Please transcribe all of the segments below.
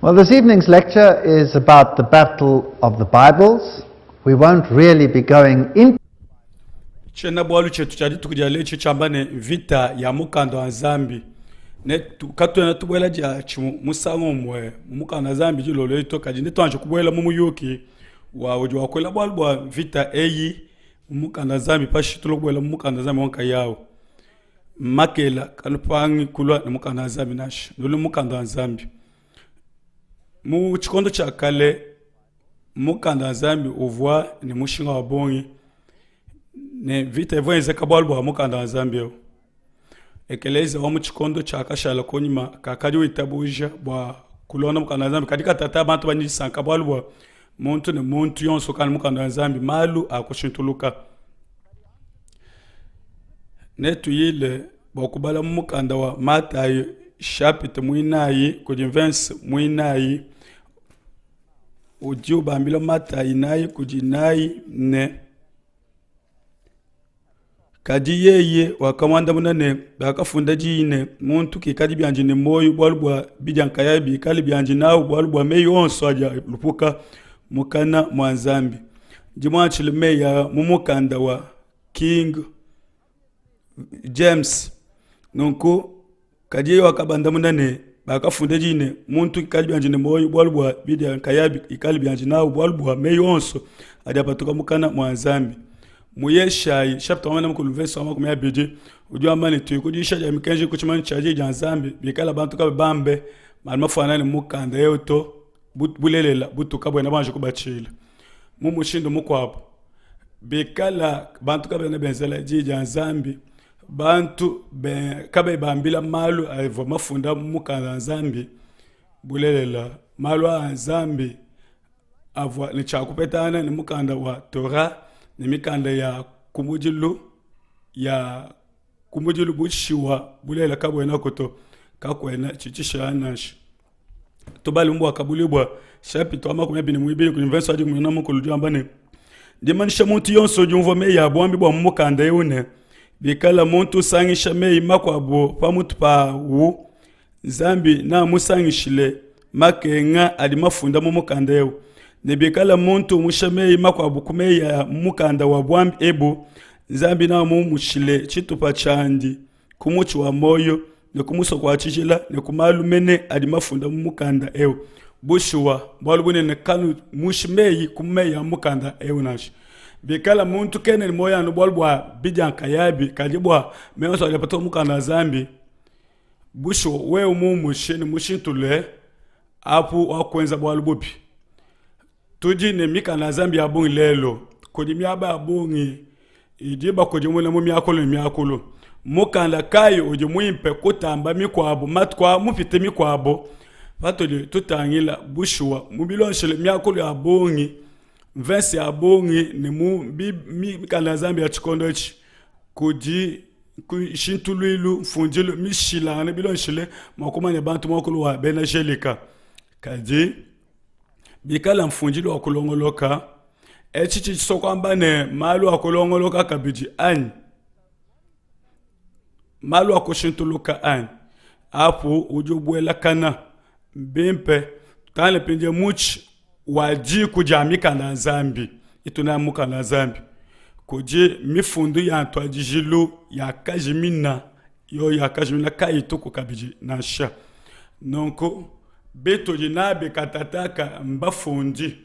Well, this evening's lecture is about the battle of the Bibles. We won't really be going into Tshiena-bualu tshietu tshia dituku dia lelu tshidi tshiamba ne, Mvita ya mukanda wa Nzambi. Ne katuena tubuela diatshimue musangu umue mu mukanda wa Nzambi dilolo edi to, kadi netuanji kubuela mu muyuki wa udi wakuela bualu bua mvita eyi mu mukanda wa Nzambi, pashishe tulua kubuela mu mukanda wa Nzambi wa nkayawu. Makela kanupangi kulua ne mukanda wa Nzambi nansha, nulue mukanda wa Nzambi. Mu tshikondo tshia kale mukanda wa Nzambi uvua ne mushinga wa bungi ne mvita ivua yenzeka bualu bua mukanda wa Nzambi eu. Ekelezia wa mu tshikondo tshiakashala kunyima kakadi witabuja bua kulonda mukanda wa Nzambi, kadi katata bantu badi disanka bualu bua muntu ne muntu yonso kana mukanda wa Nzambi malu akushintuluka. Netuyile bua kubala mu mukanda wa Matayo chapitre muinayi kudi mvense muinayi udi ubambila Matayo inayi kudi inayi ne kadi yeye wakamuandamuna ne, bakafunda diyi ne, muntu kikadi biandi ne muoyo bualu bua bidia nkayabi, bikale biandi nawu bualu bua meyi onso adi alupuka mukana mua Nzambi. Ndi muanshile meyi aa mu mukanda wa King James. Nunku kadi yeye wakabandamuna ne, bakafunda diyi ne, muntu ikali biandi ne muoyo bualu bua bidia nkayabi ikale biandi nawu bualu bua meyi onso adi apatuka mukana mua Nzambi. Mu Yeshayi chapitre wa mukulu verse wa 20 udi wamba ne, tuyi kudisha dia mikenji ku tshimanyinu tshia diyi dia Nzambi bikala bantu kabayi bambe malu mafuanangane ne mukanda eu to bulelela butu kabuena banji kubatshila. Mu mushindu mukuabu, bikala bantu kabena benzela diyi dia Nzambi, bantu kabayi bambila malu avua mafunda mu mukanda wa Nzambi, bulelela malu a Nzambi avua ne tshia kupetangana ne mukanda wa Torah ne mikanda ya kumudilu ya kumudilu bushuwa bulelela kabuenaku to, kakuena tshitshisha nansha. Tubale mu Buakabuluibua chapitre wa 22 kudi mvese wa dikumi na mukulu udi wamba ne, Dimanyisha muntu yonso udi umvua meyi a buambi bua mu mukanda eu ne, bikala muntu usangisha meyi makuabu pa mutu pawu, Nzambi neamusangishile makenga adi mafunda mu mukanda eu. Ne bikala muntu umusha meyi makuabu ku meyi a mu mukanda wa buambi ebu, Nzambi neamumushile tshitupa tshiandi ku mutshi wa muoyo ne ku musoko wa tshijila ne ku malu mene adi mafunda mu mukanda eu. Bushuwa, bualu bunene kanumushi meyi ku meyi a mukanda eu nansha. Bikala muntu kena ne muoyo anu bualu bua bidia nkayabi, kadi bua meyi onso adi apatuka mu mukanda wa Nzambi, bushuwa wewe muumushe ne mushintulule, apu wakuenza bualu bubi. Tudi ne mikanda ya Nzambi ya bungi lelu. Kudi miaba ya bungi idi bakudimuna mu miakulu ne miakulu. Mukanda kayi udi muimpe kutamba mikuabu matuku aa mupite mikuabu? Patudi tutangila bushuwa mu bilondeshile miakulu ya bungi, mvese ya bungi ne mu mikanda ya Nzambi ya tshikondo etshi, kudi nshintuluilu mfundilu mishilangane bilondeshile mua kumanya bantu muakulu wa bena Gelika. Kadi bikala mfundilu wa kulongoloka, etshi tshidi tshisua kuamba ne malu a kulongoloka kabidi anyi? Malu a kushintuluka anyi? Apu udi ubuelakana. Mbimpe tutangile mpindieu mutshi wa diku dia mikanda ya Nzambi itu nayi mukanda wa Nzambi. Kudi mifundu ya ntuadijilu yakajimina, yoyi yakajimina kayituku kabidi nansha. Nunku bitudi nabi katataka mbafundi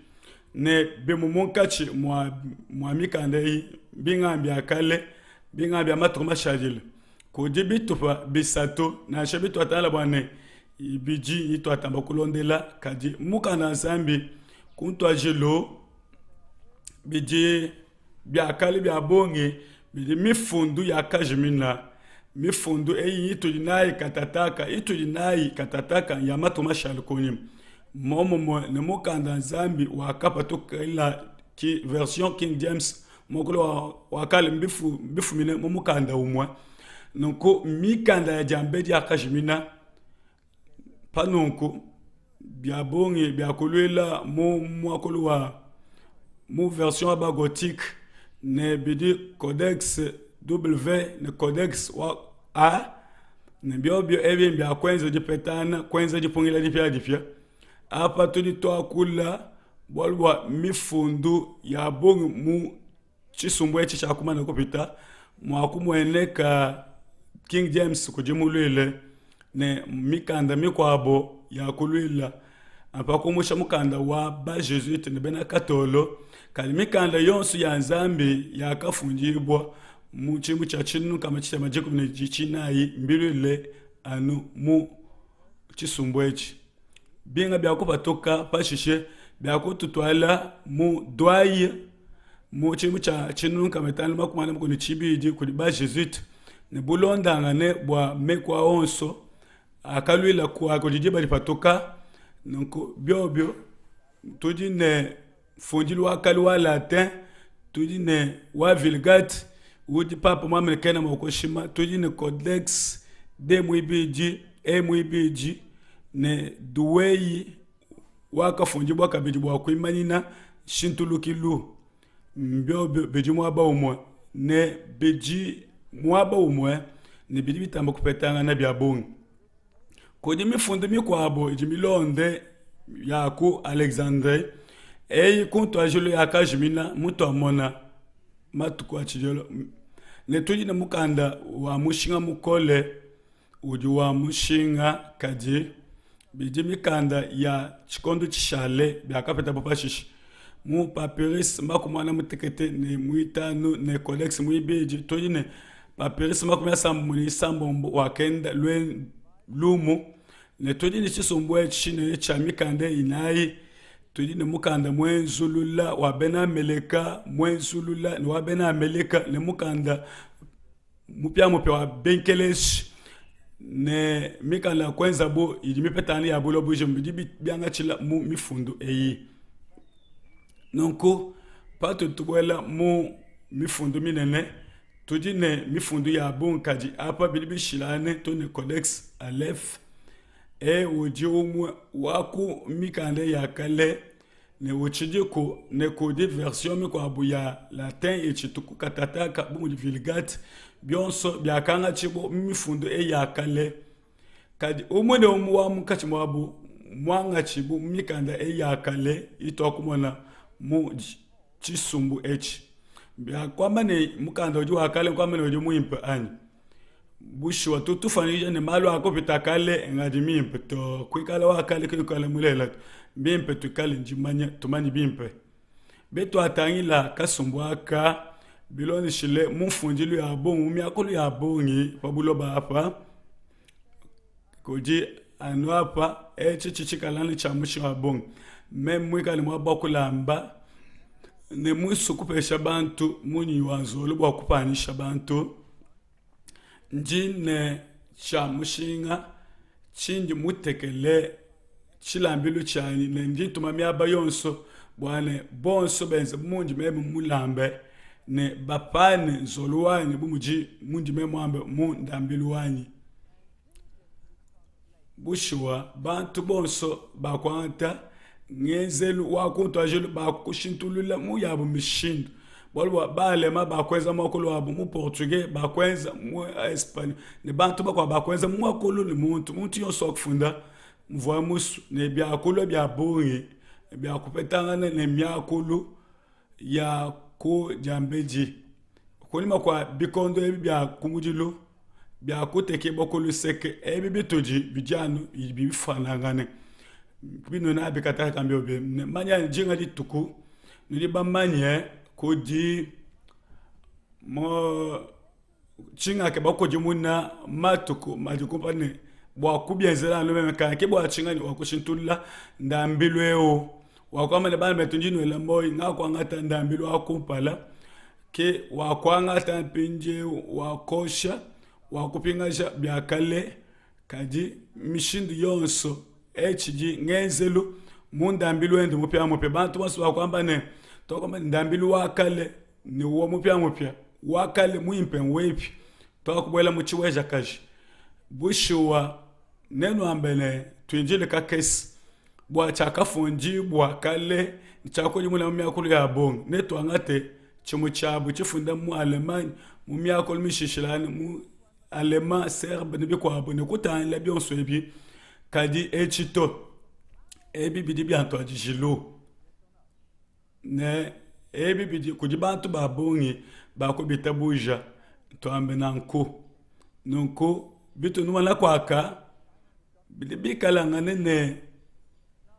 ne bimue munkatshi mua, mua mikanda eyi mbinga bia kale, binga bia matuku mashadile. Kudi bitupa bisatu nansha bituatala bua ne ibidi ituatamba kulondela, kadi mukanda wa Nzambi ku ntuajilu bidi bia kale bia bungi bidi mifundu yakajimina. Mifundu eyi itudi nayi katataka itudi nayi katataka ya matuku mashale kunyima. Momumue ne mukanda Nzambi wakapatukila ki version King James muakulu wa, wa kale mbifumine mu mukanda umue. Nunku mikanda ya diambedi yakajimina pa nunku bia bungi biakuluila mu muakulu wa mu version wa ba gothique ne bidi codex W ne codex wa A ne biobio ebi mbia kuenza dipetana kuenza dipungila dipiadipia. Apa tudi tuakula bualu bua mifundu ya bungi mu tshisumbu etshi tshia kumana kupita mua kumueneka King James kudimuluile ne mikanda mikuabo ya kuluila pa kumusha mukanda wa ba Jesuite ne bena Katolo, kadi mikanda yonso ya Nzambi yakafundibua mu tshidimu tshia 1914 mbiluile anu mu tshisumbu etshi. Binga bia kupatuka pashishe bia kututuala mu Douai mu tshidimu tshia 1542 kudi ba Jesuite ne bulondangane bua meku a onso akaluila kua kudi diba dipatuka. Nunku biobio tudi ne mfundilu wa kale wa latin, tudi ne wa Vulgate udi papa muambe ne kena mua kushima, tudi ne codex D muibidi E muibidi ne Douay wakafundibua kabidi bua kuimanyina nshintulukilu. Mbiobi bidi muaba umue ne bidi muaba umue ne bidi bitamba kupetangana bia bungi. Kudi mifundu mikuabu idi milonde ya ku Alexandrie eyi ku ntuadijilu yakajimina mutuamona matuku atshidi ne tudi ne mukanda wa mushinga mukole udi wa mushinga kadi bidi mikanda ya tshikondo tshishale biakapetabu pashishe mu papyrus makumi mutekete ne muitanu ne codex muibidi tudi ne papyrus 31 wakenda lumu ne tudi ne tshisumbu etshi tshinene tshia mikanda inayi tudi ne mukanda muenzulula wa bena Ameleka muenzulula ne wa bena Ameleka ne mukanda mupiamupia wa Benkeleshi ne mikanda ya kuenzabu idi mipetangane ya buloba bujima bidi biangatshila mu mifundu eyi. Nunku patudi tubuela mu mifundu minene tudi ne mifundu ya bungi kadi apa bidi bishilangane tudi ne Codex Aleph e udi umue wa ku mikanda ya kale ne utshidiku ne kudi version mikuabu ya latin itshitu katataka bu mudi Vulgate bionso biakangatshibua mu mifundu eyi ya kale. Kadi umue ne umue wa munkatshi muabu muangatshibue mu mikanda eyi ya kale ituakumona mu tshisumbu etshi. Biakuamba ne mukanda udi wa kale nkuamba ne udi muimpe anyi? Bushuwa tutu tufuanyikija ne malu a kupita kale ngadi mimpe to. Kuikala wa kale ke kuikala mulelela to. Mbimpe tuikale ndimanya tumanye bimpe. Bituatangila kasumbu aka bilondeshile mu mfundilu ya bungi mu miakulu ya bungi pa buloba apa kudi anu apa etshi tshitshikala ne tshia mushinga wa bungi. Meme muikale muaba wa kulamba ne musue kupesha bantu munyinyi wa nzolo bua kupanyisha bantu, ndi ne tshia mushinga tshindi mutekele tshilambilu tshianyi ne ndi ntuma miaba yonso bua ne bonso benze bu mundi meme mulambe ne bapane nzolo wanyi bu mudi mundi meme muambe mu ndambilu wanyi. Bushuwa, bantu bonso bakuangata ngenzelu wa ku ntuadijilu bakushintulula mu yabu mishindu. Bualu bua ba-Alema bakuenza muakulu wabu mu Portugais, bakuenza mu Espagne, ne bantu bakuabu bakuenza muakulu ne muntu. Muntu yonso wakufunda muvuaye musue, ne biakulua bia bungi bia kupetangana ne miakulu ya ku diambedi. Kunyima kua bikondo ebi bia kumudilu bia kutekibua ku luseke, ebi bitudi bidi anu bifuanangane. Binudi bikataka mbiobi ne manya dinga dituku nudi bamanye kudi mo tshingake bakudimuna matuku madi kumpala ne bua kubienzela anu meme kaya ke bua tshinganyi wa kushintulula ndambilu eu wakuamba ne bana betu ndi nuela muoyo ngakuangata ndambilu wa kumpala ke wakuangata mpindieu wakosha wakupingaja bia kale kadi mishindu yonso etshidi ngenzelu mu ndambilu wende mupiamupia bantu bonso bakuamba ne tuakuamba ndambilu wa kale ne wa mupiamupia wa kale muimpe ngwepi tuakubuela mu tshibuejakaji bushuwa nenuambe ne tuindile kakese bua tshiakafundibua kale tshiakudimuna mu miakulu ya bungi netuangate tshimue tshiabu tshifunda mu Allemagne mu miakulu mishishilangane mu allemand serbe ne bikuabu ne kutangila bionso ebi kadi etshi to. Ebi bidi bia ntuadijilu ne ebi bidi kudi bantu ba bungi ba kubitabuja, tuambe nanku. Nunku bitunumana kuaka bidi bikalangane ne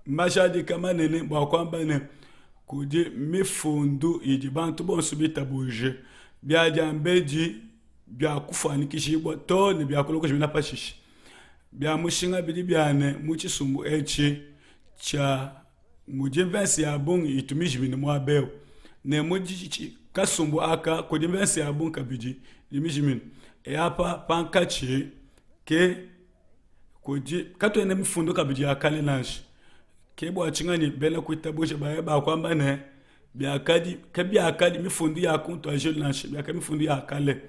majadika manene bua kuamba ne, kudi mifundu idi bantu bonso bitabuje bia diambedi bia kufuanyikijibua too ne bia kulua kujimina pashishe. Bia mushinga bidi bia ne, mu tshisumbu etshi tshia mudi mvese ya bungi itu mijimine muaba eu, ne mu kasumbu aka kudi mvese ya bungi kabidi idi mijimine. E apa pankatshi ke kudi katuena mifundu kabidi ya kale nansha. Ke bua tshinganyi bena kuitabuja baya bakuamba ne, biakadi kabiakadi mifundu ya ku ntuadijilu nansha, biakadi mifundu ya kale.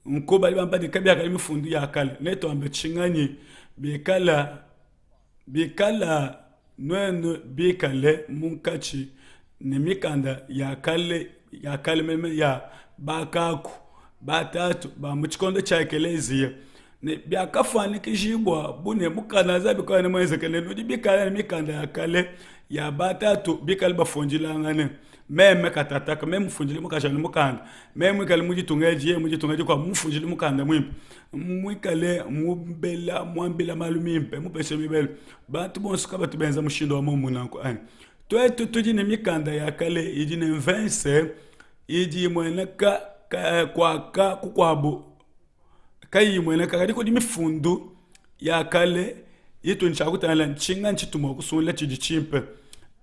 Nku badi bamba ne kabiakadi mifundu ya kale. Netuambe tshinganyi bikala bikala nuenu bikale munkatshi ne mikanda ya kale ya kale meme ya bakaku batatu ba mu tshikondo tshia ekeleziya ne biakafuanyikijibua bu ne mukanda wa Nzambi kawena muenzeke ne nudi bikale ne mikanda ya kale ya batatu bikale bafundilangane meme katataka meme mufundile mukajanyi mukanda meme muikale mu ditunga edi yeye mu ditunga dikuabu mufundile mukanda muimpe muikale mubela muambila malu mimpe mupeshe mibelu bantu bonso kabatu benza mushindu wa muomumue nanku anyi tuetu tudi ne mikanda ya kale idi ne mvese idi imueneka kuaka kukuabu kayiyi imueneka kadi kudi mifundu ya kale itu ntshia kutangila ntshinga ntshitu mua kusungula tshidi tshimpe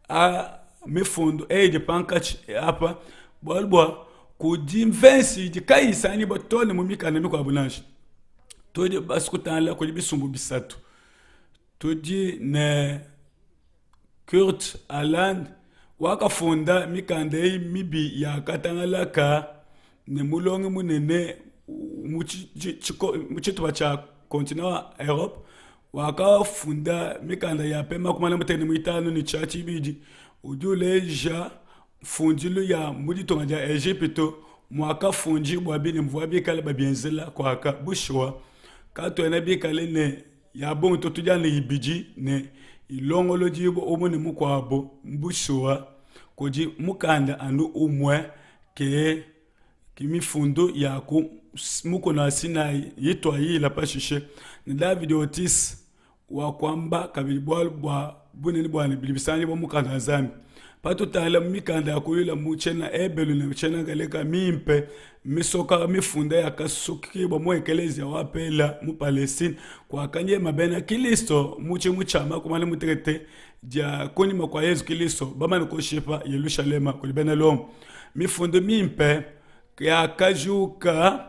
a mifundu eyi idi pankatshi apa bualu bua kudi mvese idi kayiyi isanganyibua too ne mu mikanda mikuabu nansha tudi basue kutangila kudi bisumbu bisatu tudi ne Kurt Aland wakafunda mikanda eyi mibi yakatangalaka ne mulongi munene mu tshitupa tshia kontina wa Europe wakafunda mikanda ya pe makumi mutekete muitanu ne tshia tshibidi udi uleja mfundilu ya mu ditunga dia Ejipitu muakafundibua bine muvua bikale babienzela kuaka. Bushuwa, katuena bikale ne ya bungi to, tudi anu ibidi ne ilongolodibua umue ne mukuabu. Bushuwa, kudi mukanda anu umue ke mifundu ya ku mukuna wa Sinai ituayila pashishe ne David Otis wakuamba kabidi bualu bua bunene bua ne bidi bisanganyibua mu mukanda wa Nzambi. Patutangila mu mikanda ya kuyila mu tshiena Ebelu ne tshiena Gelika mimpe misoka mifunda yakasukibua mu ekeleziya wa Pela mu Palestine kuakanyema bena Kilisto mu tshimu tshia makumi mutekete dia kunyima kua Yezu Kilisto bamane kushipa Yelushalema kudi bena Lomo. Mifundu mimpe yakajuka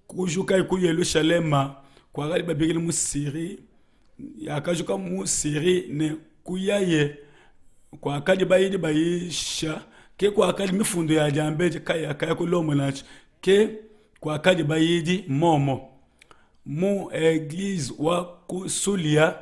kujukayi ku Yelushalema kuakadi babikila mu Syrie yakajuka mu Syrie ne kuyaye kuakadi bayidi bayisha ke kuakadi mifundu ya diambedi kayakaya ku Lomo nansha ke kuakadi bayidi momo mu eglise wa ku Sulia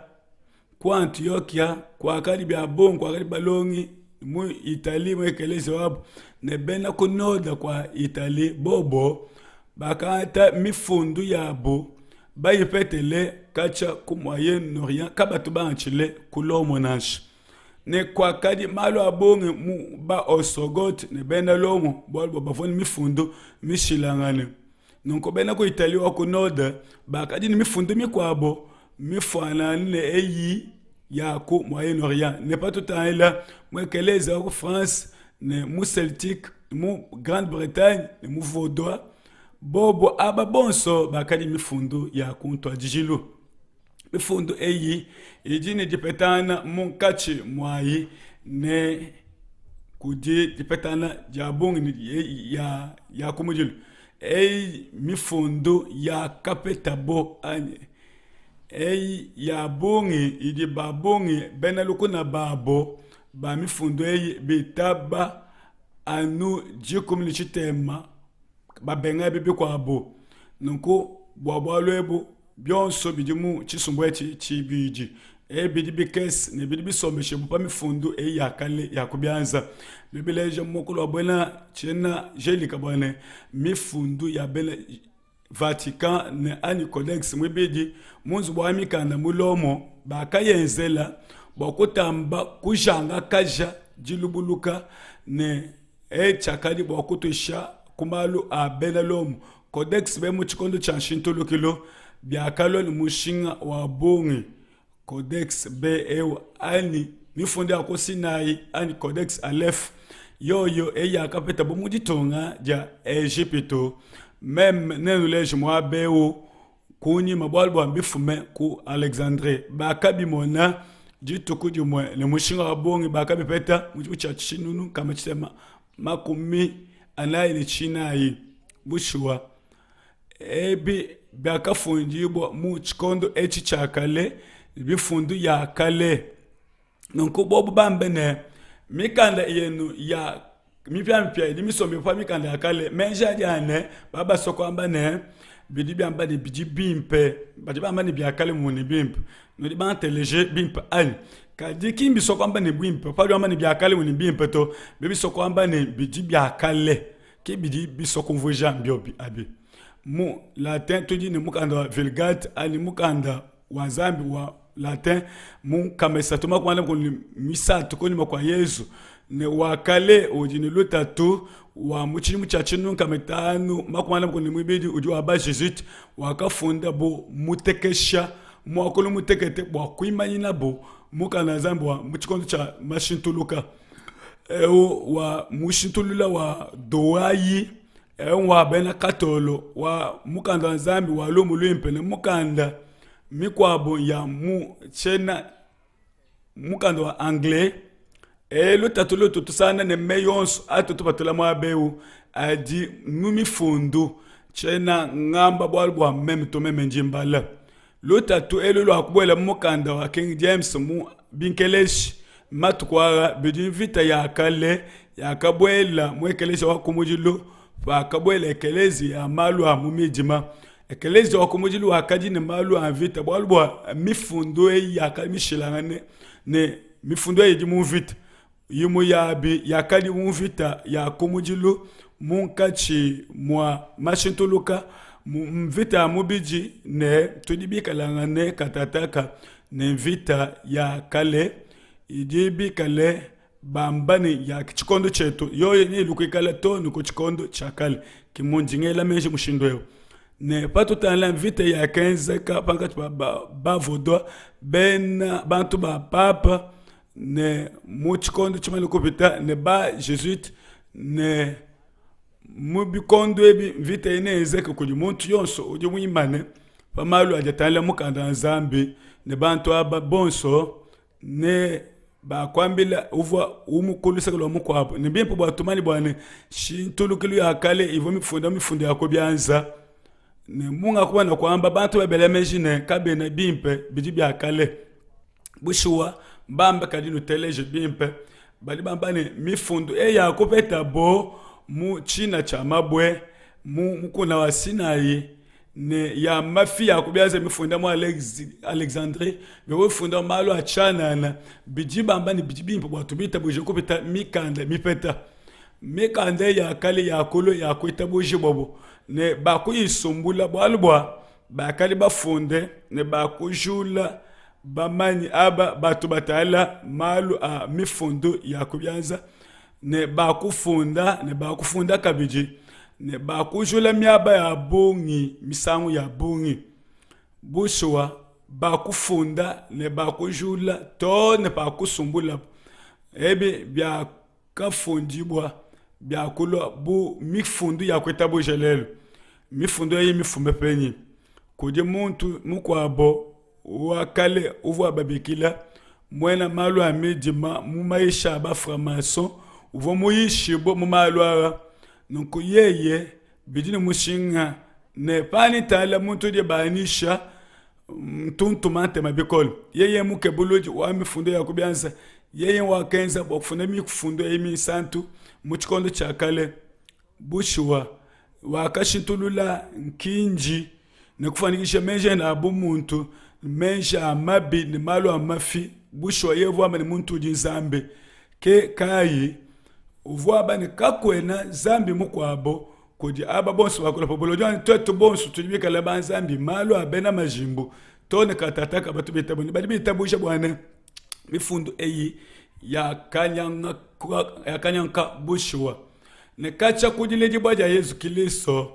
ku Antiokia kuakadi bia bungi kuakadi balongi mu Italie mu ekeleziya wabu ne bena ku nord kua Italie bobo bakangata mifundu yabu bayipetele katshia ku Moyen-Orient kabatu bangantshile ku Lomo nansha. Ne kuakadi malu a bungi mu ba Ostrogoth ne bena Lomo bualu bua bavua ne mifundu mishilangane. Nunku bena ku Italie wa ku nord bakadi ne mifundu mikuabu mifuanangane ne eyi ya ku Moyen-Orient. Ne patutangila mu ekeleziya wa ku France ne mu Celtique, mu Grande-Bretagne ne mu Vaudois, bobo aba bonso bakadi mifundu ya ku ntuadijilu. Mifundu eyi idi ne dipetangana munkatshi muayi ne kudi dipetangana dia bungi ya, ya kumudilu. Eyi mifundu yakapetabo anyi eyi ya bungi idi ba bungi bena lukuna babo ba mifundu eyi bitaba anu dikumi ne tshitema babenga ebi bikuabu. Nunku bua bualu ebu bionso bidi mu tshisumbu etshi tshibidi ebi bidi bikese ne bidi bisombeshibua pa mifundu eyi ya kale ya ku bianza bidi bileja muakulu wa buena tshiena Gelika bua ne mifundu ya bena Vatican ne anyi Codex muibidi mu nzubu wa mikanda mu Lomo bakayenzela Bua kutamba kujangakaja dilubuluka ne e tshiakadi bua kutuisha ku malu a bena Lomo, codex be mu tshikondo tshia nshintulukilu biakalua ne mushinga wa bungi. Codex be eu anyi mifundu ya ku Sinai anyi Codex Aleph yoyo eyi yakapetabu mu ditunga dia Ejipitu. Meme nenuleje muaba eu kunyima bualu bua mbifume ku Alexandrie. Bakabimona dituku dimue ne mushinga wa bungi, bakabipeta mu tshidimu tshia 1644. Bushuwa, ebi biakafundibua mu tshikondo etshi tshia kale, mifundu ya kale. Nunku bobu bambe ne, mikanda yenu ya mipiamipia idi misombe pa mikanda ya kale, meji adi a ne, babasua kuamba ne, bidi biamba ne bidi bimpe, badi bamba ne bia kale mumue ne bimpe. Nudi banteleje bimpe anyi? Kadi ki mbisua kuamba ne buimpe, padi wamba ne bia kale mumue ne bimpe to, bidi bisua kuamba ne bidi bia kale. Ke bidi bisua kumvuija mbiobi abi. Mu Latin tudi ne mukanda wa Vulgate anyi mukanda wa Nzambi wa Latin mu nkama isatu makumi anayi ne misatu kunyima kua Yezu, ne wa kale udi ne lutatu wa mu tshidimu tshia tshinunu nkama itanu makumi anayi ne muibidi udi wa ba Jesuite wakafunda bu mutekesha muakulu mutekete bua kuimanyinabu mukanda wa Nzambi wa mu tshikondo tshia mashintuluka eu wa mushintulula wa Douay eu wa bena Katolo wa mukanda wa Nzambi wa lumu luimpe ne mukanda mikuabu ya mu tshiena mukanda wa anglais. E, lutatu lutu tusangana ne meyi onso atu tupatula muaba eu adi mu mifundu. Tshiena ngamba bualu bua meme to, meme ndi mbala. Lutatu elu lua kubuela mu mukanda wa King James mu binkeleshi matuku aa bidi mvita ya kale yakabuela mu ekeleziya wa kumudilu pakabuela ekeleziya ya malu a mu midima. Ekeleziya wa kumudilu wakadi ne malu a mvita bualu bua mifundu eyi yakadi mishilangane ne mifundu eyi idi mu mvita. Imue yabi yakadi mu mvita ya kumudilu munkatshi mua mashintuluka mu mvita ya mubidi ne tudi bikalangane katataka ne mvita ya kale idi bikale bamba ne ya tshikondo tshietu yoyo neyilu kuikala too ne ku tshikondo tshia kale. Ke mundi ngela meji mushindu eu. Ne patutangila mvita yakenzeka pankatshi pa ba Vaudois bena bantu ba papa ne mu tshikondo tshimane kupita ne ba Jesuite ne mu bikondo ebi mvita eyi neyenzeke kudi muntu yonso udi muimane pa malu adi atangila mukanda wa Nzambi ne bantu aba bonso ne bakuambila uvua umue ku luseke lua mukuabu. Ne bimpe bua tumanye bua ne shintulukilu ya kale ivua mifunda mifundu ya ku bianza ne munga kumana kuamba bantu babela meji ne kabena bimpe bidi bia kale. Bushuwa, mbambe kadi nuteleje bimpe. Badi bamba ne, mifundu eyi yakupetabo mu tshina tshia mabue mu mukuna wa Sinai ne ya mafi ya ku bianza mifunda mu Alexandrie bivua bifunda malu a tshianana bidi bamba ne bidi bimpe bua tubitabuje kupita mikanda mipeta. Mikanda eyi ya kale ya kulu ya kuitabujibua ne bakuyisumbula bualu bua bakadi bafunde ne bakujula bamanyi aba batu batala malu a mifundu ya ku bianza ne bakufunda ne bakufunda kabidi ne bakujula miaba ya bungi misangu ya bungi. Bushuwa, bakufunda ne bakujula too ne pakusumbulabu ebi biakafundibua biakulua bu mifundu ya kuitabuja lelu. Mifundu eyi mifume penyi? Kudi muntu mukuabo wa kale uvua babikila muena malu a midima mu mayisha a ba franc-maçon uvua muyishibue mu malu aa. Nunku yeye bidi ne mushinga ne panitala muntu udi banyisha ntuntuma ntema bikole. Yeye mukebuludi wa mifundu ya ku bianza, yeye wakenza bua kufunda mifundu eyi minsantu mu tshikondo tshia kale. Bushuwa, wakashintulula nkindi ne kufuanyikisha meji ende a bumuntu ne meji a mabi ne malu a mafi. Bushuwa, yeye uvua wamba ne, muntu udi Nzambi. Ke kayi uvua wamba ne, kakuena Nzambi mukuabo kudi aba bonso bakula pa buloba. Udi tuetu bonso tudi bikale ba Nzambi, malu a bena majimbu too ne katataka batu bitaba ne badi bitabuja bua ne. Mifundu eyi yakanyanguka bushuwa. Ne katshia ku diledibua dia Yezu Kilisto,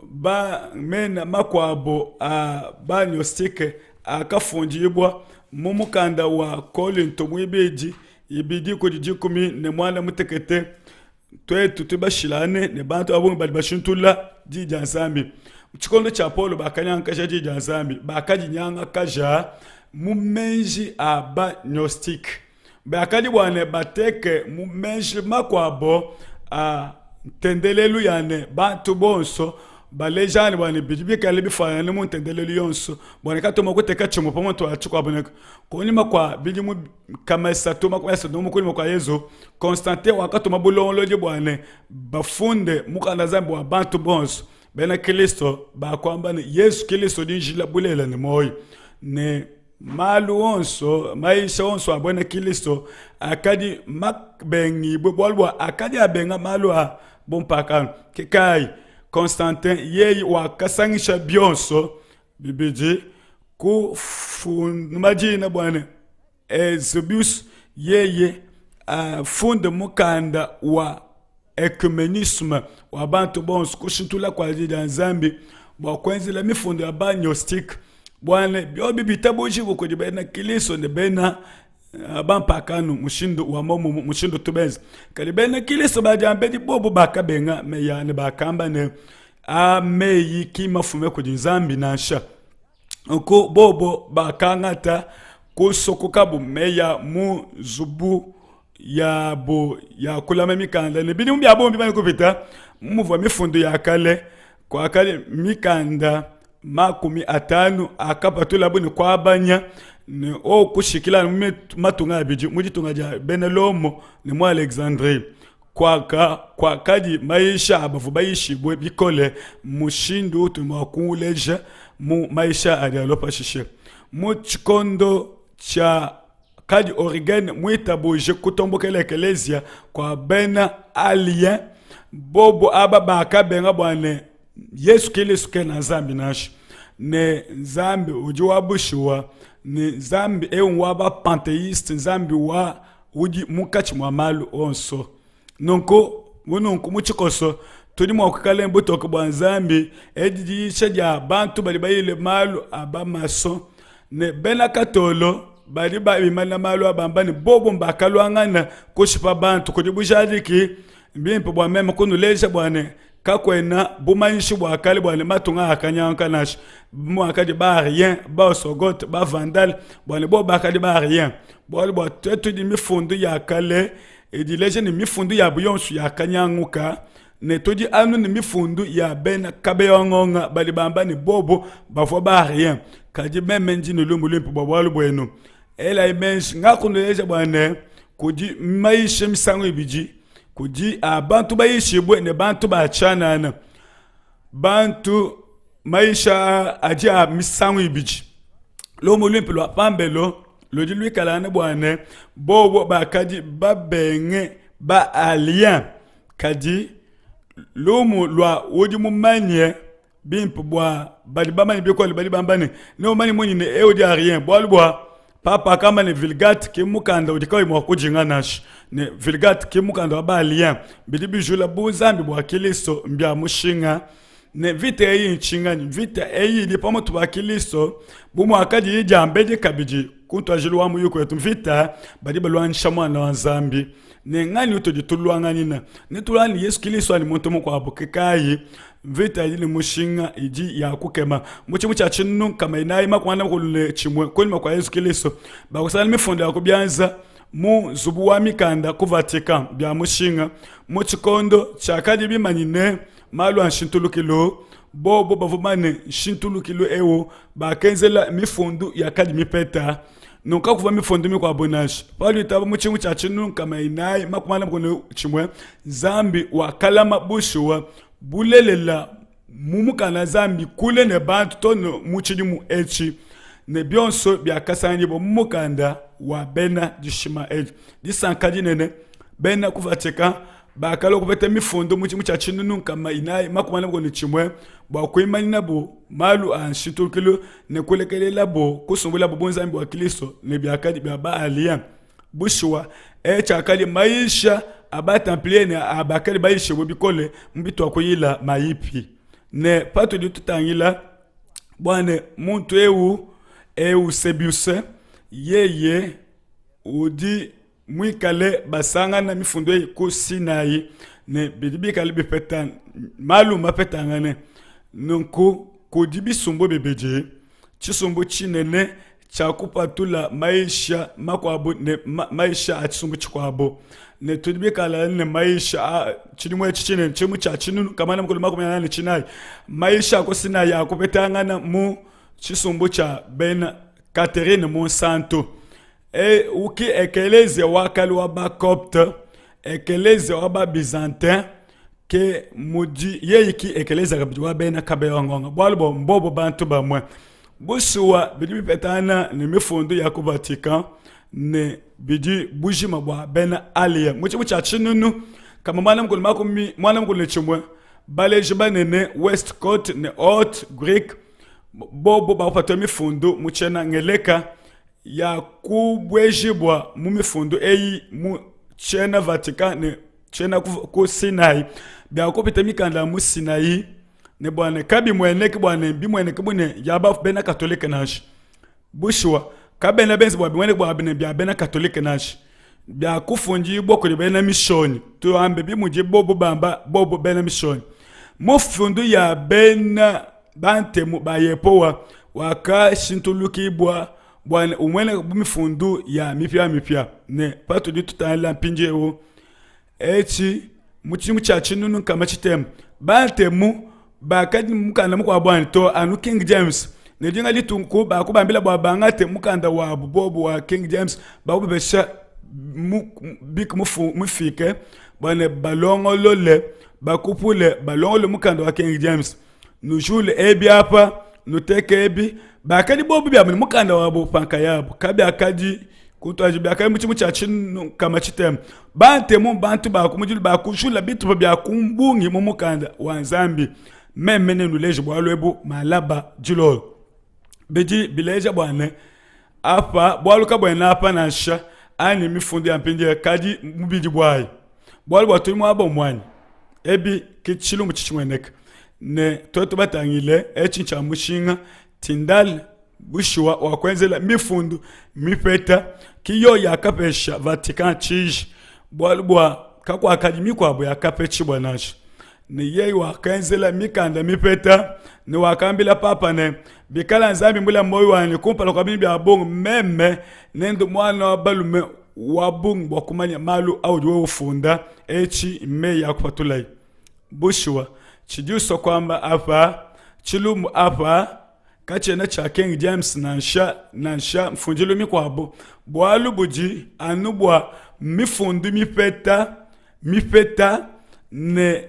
ba mena makuabu a ba-Gnostike akafundibua mu mukanda wa Kolinto muibidi ibidi kudi 18. Tuetu tudi bashilangane ne bantu ba bungi badi bashintulula Diyi dia Nzambi. Mu tshikondo tshia Paulo bakanyangakaja Diyi dia Nzambi, bakadinyangakaja mu meji a ba-Gnostike. Bakadi bua ne bateke mu meji makuabo a ntendelelu ya ne bantu bonso balejangane bua ne bidi bikale bifuanangane mu ntendelelu yonso, bua ne katuena mua kuteka tshimue pa mutu wa tshikuabo. Ne kunyima kua bidimu 331 kunyima kua Yezu, Constantin wakatuma bulongolodi bua ne bafunde mukanda Nzambi wa bantu bonso bena Kristo bakuamba ne Yezu Kristo udi njila, bulelela ne muoyo, ne malu onso mayisha onso a buena Kristo akadi mabengibue bualu bua akadi abenga malu a bumpakano. Ke kayi Constantin yeye wakasangisha bionso bibidi kufunda dina bua ne Eusebius yeye afunde mukanda wa ecumenisme wa bantu bonso, kushintula kua Diyi dia Nzambi bua kuenzela mifundu ya ba-Gnostique, bua ne biobi bitabujibue kudi bena Kristo ne bena bampakano mushindu wa muomumue, mushindu tubenza. Kadi bena Kristo ba diambedi bobu bakabenga meyi aa ne bakamba ne, aa meyi ki mafume kudi Nzambi nansha. Nunku bobo bakangata kusokokabu meyi a mu nzubu yabu ya kulama mikanda. Ne bidimu bia bungi bimane kupita, muvua mifundu ya kale, kuakadi mikanda 50 akapatulabu ne kuabanya ne o kushikila mu matunga abidi, mu ditunga dia bena Lomo ne mu Alexandrie. Kuaka kuakadi mayisha a bavua bayishibue bikole mushindu utudi mua kuuleja mu mayisha adi alua pashishe. Mu tshikondo tshia kadi Origene muitabuje kutombokela ekeleziya kua bena Alien, bobu aba bakabenga bua ne Yesu Kilisto kena Nzambi nansha, ne Nzambi udi wa bushuwa, ne Nzambi eu wa ba pantheiste, Nzambi wa udi munkatshi mua malu onso. Nunku, bu nunku mu tshikoso, tudi mua kuikala ne butoke bua Nzambi. Edi diyisha dia bantu badi bayile malu a bamaso ne bena Katolo badi bimana malu a bamba ne bobu mbakaluangana kushipa bantu kudi bujadiki. Mbimpe bua meme kunuleja bua ne kakuena bumanyishi bua kale bua ne matunga akanyanguka nansha muakadi ba rien ba osogote ba vandale bua ne bobu bakadi ba rien bualu bua tuetu di mifundu ya kale idileja ne mifundu yabu yonso yakanyanguka ne tudi anu ne mifundu ya bena kabeyongonga badi bamba ne bobu bavua ba rien kadi meme ndi ne lumu luimpe bua bualu buenu elayi meji ngakunuleja bua ne kudi mayisha misangu ibidi kudi a bantu bayishibue ne bantu ba tshianana bantu mayisha adi a misangu ibidi lumu luimpe lua pambelo ludi luikalangane bua ne bobo bakadi babenge ba alien kadi lumu lua udi mumanye bimpe bua badi bamanye bikole badi bamba ne neumanye munyi ne eu udi arien bualu bua papa akamba ne Vulgate ke mukanda udi kauyi mua kudinga nansha ne Vulgate ke mukanda wa ba-alien bidi bijula bunzambi bua Kilisto mbia mushinga ne mvita eyi ntshinganyi mvita eyi idi pamutu pa Kilisto bu muakadiyi diambedi kabidi ku ntuadijilu wa muyuki wetu mvita badi baluanyisha muana wa Nzambi ne nganyi utudi tuluanganyina ne tuluangana ne Yesu Kilisto anyi muntu mukuabu ke kayi mvita idi ne mushinga idi ya kukema mu tshimu tshia 441 kunyima kua Yesu Kilisto bakusangana mifundu ya ku bianza mu nzubu wa mikanda ku Vatican bia mushinga mu tshikondo tshiakadi bimanyine malu a nshintulukilu bobo bavua bane nshintulukilu eu bakenzela mifundu yakadi mipeta nunku kakuvua mifundu mikuabu nansha paluitaba mu tshingu tshia 441 Nzambi wakalama bushuwa bulelela mu mukanda Nzambi kule ne bantu to ne mu tshidimu etshi ne bionso biakasanganyibua mu mukanda wa bena dishima edi. Disanka dinene bena ku Vatican. bakalua kupeta mifundu mu tshidimu tshia 441 bua kuimanyinabu malu a nshintulukilu ne kulekelelabu kusumbulabu bunzambi bua Kristo ne biakadi bia ba-Alien. Bushuwa, etshi tshiakadi mayisha a ba-Templier ne a bakadi bayishibue bikole mu bituakuyila mayipi. Ne patudi tutangila bua ne muntu eu Eusebius yeye udi muikale basangana mifundu eyi ku Sinai ne bidi bikale bipeta malu mapetangane. Nunku kudi bisumbu bibidi, tshisumbu tshinene tshia kupatula mayisha makuabu ne mayisha a tshisumbu tshikuabu, ne tudi bikale ne mayisha a tshidimu etshi tshinene, tshidimu tshia 1444, mayisha a ku Sinai akupetangana mu tshisumbu tshia bena Catherine Munsantu. E, uki ekelezia wa kale wa ba Copte, ekelezia wa ba Byzantin, ke mudi yeye ki ekelezia kabidi wa bena Kabeya-Ngonga, bualu bua mbobo bantu bamue. Bushuwa bidi bipetangana ne mifundu ya ku Vatican ne bidi bujima bua bena Alia. Mu tshidimu tshia 1911, baleji banene Westcott ne Hort Greek bobo bapatula mifundu mu tshiena Ngeleka ya kubuejibua mu mifundu eyi mu tshiena Vatican ne tshiena ku Sinai bia kupita mikanda ya mu Sinai ne bua ne kabimueneki bua ne bimueneke bu ne ya bena Katolike nansha. Bushuwa, kabena benze bua bimueneke bua ne bia bena Katolike nansha bia kufundibua kudi bena Mishonyi, tuambe bi mudi bobo bamba bobo bena Mishonyi. Mufundu ya bena Bantemu ba Yehowa wakashintulukibua bua ne umueneke bu mifundu ya mipiamipia ne patudi tutangila mpindieu etshi mu tshidimu tshia 1600 Bantemu bakadi mukanda mukuabu anyi to anu King James ne dinga dituku bakubambila bua bangate mukanda wabu bobu wa King James bakubapesha bik mufike bua ne balongolole bakupule balongolole mukanda wa King James nujule ebi apa nuteke ebi bakadi bobu biabu ne mukanda wabu pa nkayabu kabiakadi kutuaji biakadi mu tshimu tshia tshinukama tshitema bantemu bantu ba kumudilu bakujula bitupa bia kumbungi mu mukanda wa Nzambi meme nenuleje bualu ebu malaba dilolo bidi bileja bua ne apa bualu kabuena apa nansha anyi mifundu ya mpindieu kadi mubidi buayi bualu bua tudi muaba umuanyi ebi ke tshilumbu tshitshimueneka ne tuetu batangile etshi ntshia mushinga Tyndale bushuwa wakuenzela mifundu mipeta ki yo yakapesha Vatican tshiji bualu bua kakuakadi mikuabu yakapetshibua nansha ne yeye wakenzela mikanda mipeta ne wakambila papa ne bikala Nzambi mula muoyo wanyi kumpala kua bintu bia bungi meme nende muana wa balume wa bungi bua kumanya malu audi wewe ufunda etshi meyi akupatulayi bushuwa tshidi usua kuamba apa tshilumbu apa katshiena tshia King James nansha nansha mfundilu mikuabu bualu budi anu bua mifundu mipeta mipeta ne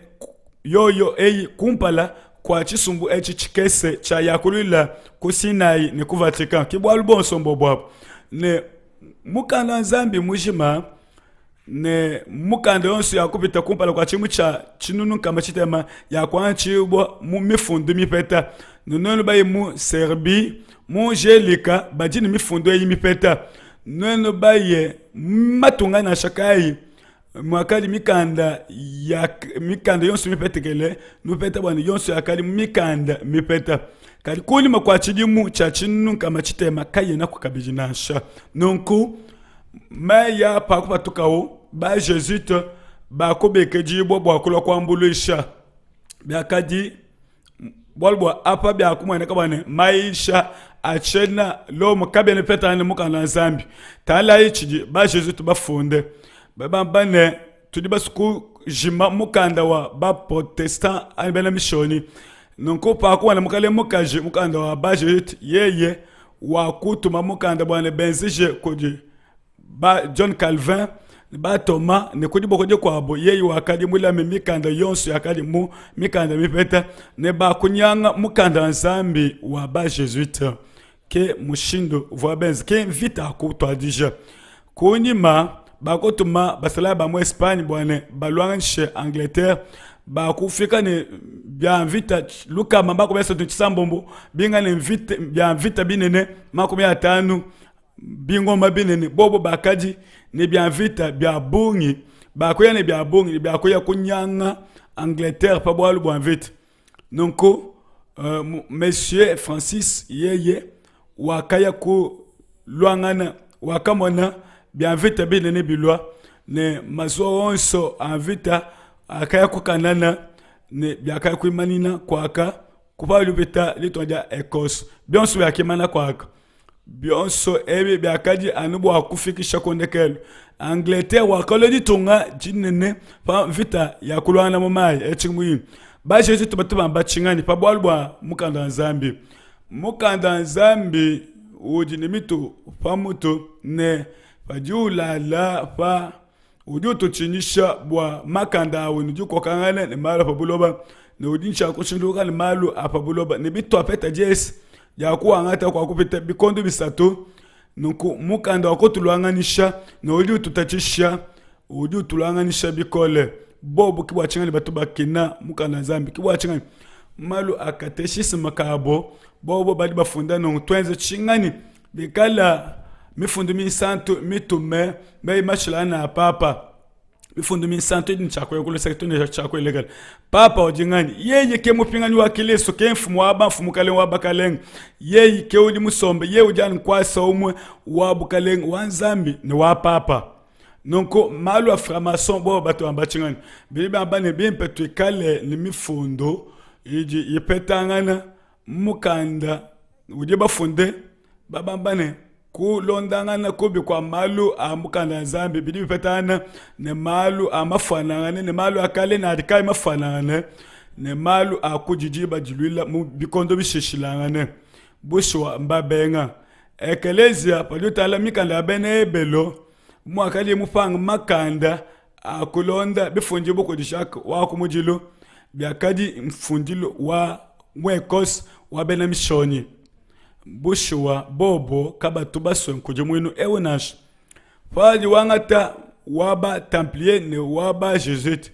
yoyo eyi kumpala kua tshisumbu etshi tshikese tshia yakuluila ku Sinai ne ku Vatican ke bualu buonso mbobuabu ne mukanda wa Nzambi mujima ne mukanda yonso ya kupita kumpala kua tshimu tshia 1600 ya kuantshibua mu mifundu mipeta nuenu bayi mu Serbie mu Jelika badi ne mifundu eyi mipeta nuenu baye matunga nansha kayi mwakadi mikanda ya mikanda yonso mipetekele nupeta bua ne yonso yakadi mikanda mipeta kadi kunyima kua tshidimu tshia 1600 kayenaku kabidi nansha nunku meyi a pakupatukawu ba jesuite bakubikidiibua bua kulua kuambuluisha biakadi bualu bua apa biakumueneka bua ne mayisha a tshiena Lomo kabiena bipetangana ne mukanda wa Nzambi. Tangalayi tshidi ba jesuite bafunde, bamba ne tudi basue kujima mukanda wa ba protestant anyi bena mishonyi. Nunku pakuwana mukalenge mukaji mukanda wa ba jesuite, yeye wakutuma mukanda bua ne benzeje kudi ba John Calvin ba Thomas ne ku diboko dikuabu yeye wakadi mulame mikanda yonso yakadi mu mikanda mipeta ne bakunyanga mukanda wa Nzambi wa ba Jesuite. Ke mushindu uvua benze ke mvita kutuadija. Kunyima Bakutuma basalayi ba mu Espagne bua ne baluanganishe Angleterre. Bakufika ne bia mvita 390, binga ne mvita, bia mvita binene 50, bingoma binene. Bobo bakadi ne bia mvita bia bungi, bakuya ne bia bungi bia kuya kunyanga Angleterre pa bualu bua mvita. Nunku uh, Monsieur Francis yeye wakaya kuluangana, wakamona bia mvita binene bilua ne mazuwa onso a mvita akaya kukanana ne biakaya kuimanina kuaka kupa lupita ditunga dia Ecosse, bionso biakimana kuaka. Bionso ebi biakadi anu bua kufikisha ku ndekelu Angleterre wakalua ditunga dinene pa mvita ya kuluangana mu mayi etshi muine. Bajezitu batu bamba tshinganyi pa bualu bua mukanda wa Nzambi? Mukanda wa Nzambi udi ne mitu pa mutu ne padi ulala pa udi ututshinyisha bua makanda awu ne dikokangana ne malu a pa buloba ne udi ntshia kushintuluka ne malu a pa buloba ne bituapeta diesi dia kuangata kua kupita bikondo bisatu. Nunku mukanda wa kutuluanganisha ne udi ututatshisha udi utuluanganisha bikole. Bobu ke bua tshinganyi batu bakina mukanda wa Nzambi, ke bua tshinganyi malu a kateshisme kabo bobo badi bafunda nunku tuenze tshinganyi bikala mifundu minsantu mitume meyi mashilangane a papa. Mifundu minsantu idi ne tshia kuya ku luseke to ne tshia kuelekela. Papa udi nganyi? Yeye ke mupinganyi wa Kilisto, ke mfumu wa bamfumu, mukalenge wa bakalenge. Yeye ke udi musombe, yeye udi anu nkuasa umue wa bukalenge wa Nzambi ne wa papa. Nunku malu a franc-maçon bobo batu bamba tshinganyi? Bidi bamba ne bimpe tuikale ne mifundu idi ipetangana mukanda udi bafunde babamba ne kulondangana kubi kua malu a mukanda wa Nzambi bidi bipetangana ne malu a mafuanangane ne malu a kale ne adi kayi mafuanangane ne malu a kudi diba diluila mu bikondo bishishilangane. Bushuwa mbabenga ekeleziya padi utala mikanda ya bena Ebelo muakadi mupanga makanda a kulonda bifundibua kudi Jacques wa ku mudilu biakadi mfundilu wa mu Ecosse wa bena Mishonyi. Bushuwa, bobo kabatu basue nkudimuinu eu nansha. Padi wangata wa ba Templier ne wa ba Jesuite,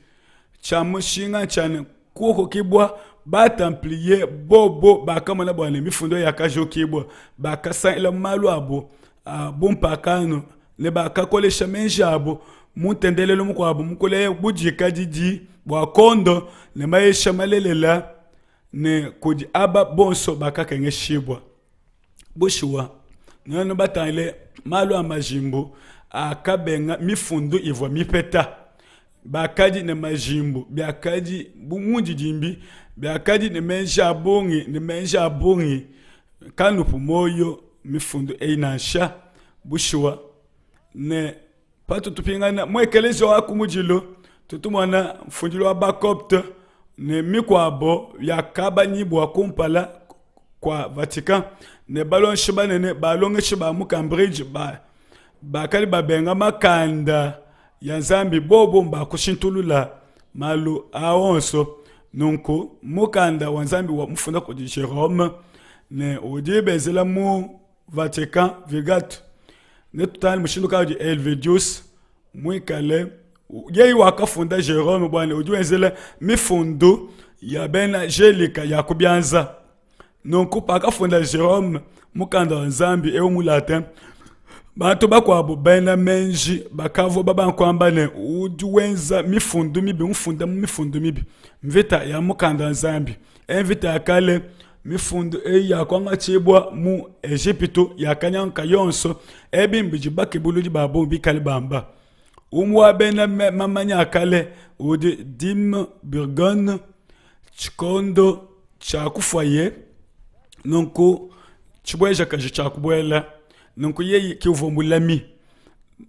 tshia mushinga ntshia ne, kukokibua ba Templier bobo bakamona bua ne mifundu yakajukibua, bakasangila mu malu abo a bumpakano ne bakakolesha meji abo mu ntendelelu mukuabo mukole budikadidi bua kondo ne mayisha malelela ne kudi aba bonso bakakengeshibua. Bushuwa, nuenu batangile malu a majimbu akabenga mifundu ivua mipeta. Bakadi ne majimbu, biakadi bu mundidimbi, biakadi ne meji a bungi ne meji a bungi. Kanupu muoyo mifundu eyi nansha. Bushuwa, ne Patu tupingana mu ekeleziya wa kumudilu, tutu tumona mfundilu wa ba-Copte ne mikuabo yakabanyibua kumpala kua Vatican ne balongeshi banene balongeshi ba mu Cambridge ba bakadi babenga makanda ya Nzambi bobo mbakushintulula malu aa onso. Nunku mukanda wa Nzambi wa mufunda kudi Jerome ne udi benzela mu Vatican Vulgate netutangile mushindu kayi udi Helvidius muikale yeye wakafunda Jerome bua ne udi wenzela mifundu ya bena Gelika ya ku bianza. Nunku pakafunda Jerome mukanda wa Nzambi eu mu Latin, bantu bakuabu bena meji bakavua babanga kuamba ne udi wenza mifundu mibi, mufunda mu mifundu mibi. Mvita ya mukanda wa Nzambi, mvita ya kale. Mifundu eyi yakuangatshibua mu Ejipitu yakanyanguka yonso. Ebi mbidi bakebuludi ba bungi bikale bamba. Umue wa bena mamanya a kale udi Dim Burgon, tshikondo tshia kufuaye nunku tshibuejakaji tshia kubuela nunku yeye ke uvua mulami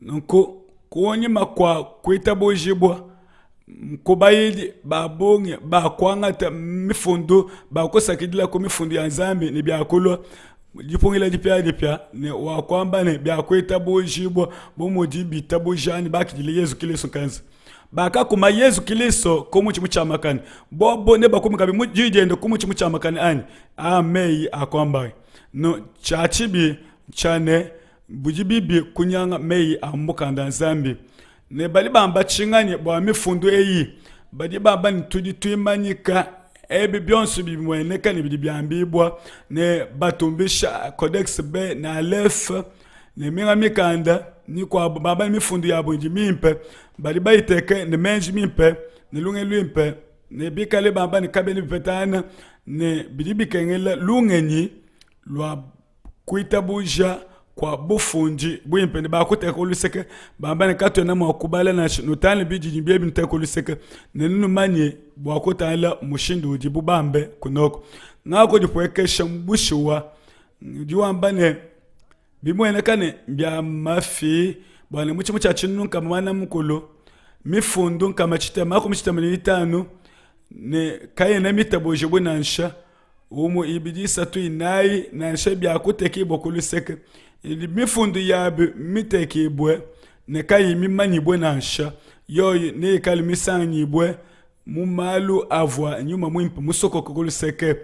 nunku kunyima kua kuitabujibua ku bayidi ba bungi ba kuangata mifundu ba kusakidila ku mifundu ya Nzambi ne biakulua dipungila dipiadipia ne wa kuamba ne biakuitabujibua bu mudi bitabuja anyi bakidile Yezu Kilisto nkanza bakakuma Yezu Kilisto ku mutshi mutshiamakane bobo ne bakuma kabidi mu diyi diende ku mutshi mutshiamakane anyi aa meyi a kuamba no tshia tshibi tshia ne. Budi bibi kunyanga meyi a mu Mukanda wa Nzambi. Ne badi bamba tshinganyi bua mifundu eyi? Badi bamba ne, tudi tuimanyika ebi bionso bimueneka ne bidi biambibua ne batumbisha Codex B ne Aleph ne minga mikanda mikuabu, bamba ne mifundu yabu idi mimpe, badi bayiteke ne meji mimpe ne lungenyi luimpe ne bikale bamba ne kabiena bipetangana ne bidi bikengela lungenyi lua kuitabuja kua bufundi buimpe ne bakuteka ku luseke bamba ne katuena mua kubala nansha nutangile bididi biebi nuteka ku luseke ne numanye bua kutangila mushindu udibu bambe kunoko ngakudipuekesha bushuwa udi wamba ne bimueneka ne mbia mafi bua ne mu tshimu tshia tshinunu nkama muanda mukulu mifundu 635 ne kayena mitabujibue nansha umue, ibidi, isatu, inayi, nansha bia kutekibua ku luseke, idi mifundu yabi mitekibue ne kayiyi mimanyibue nansha, yoyi neyikale misanganyibue mu malu avua Nyuma Muimpe musokoke ku luseke.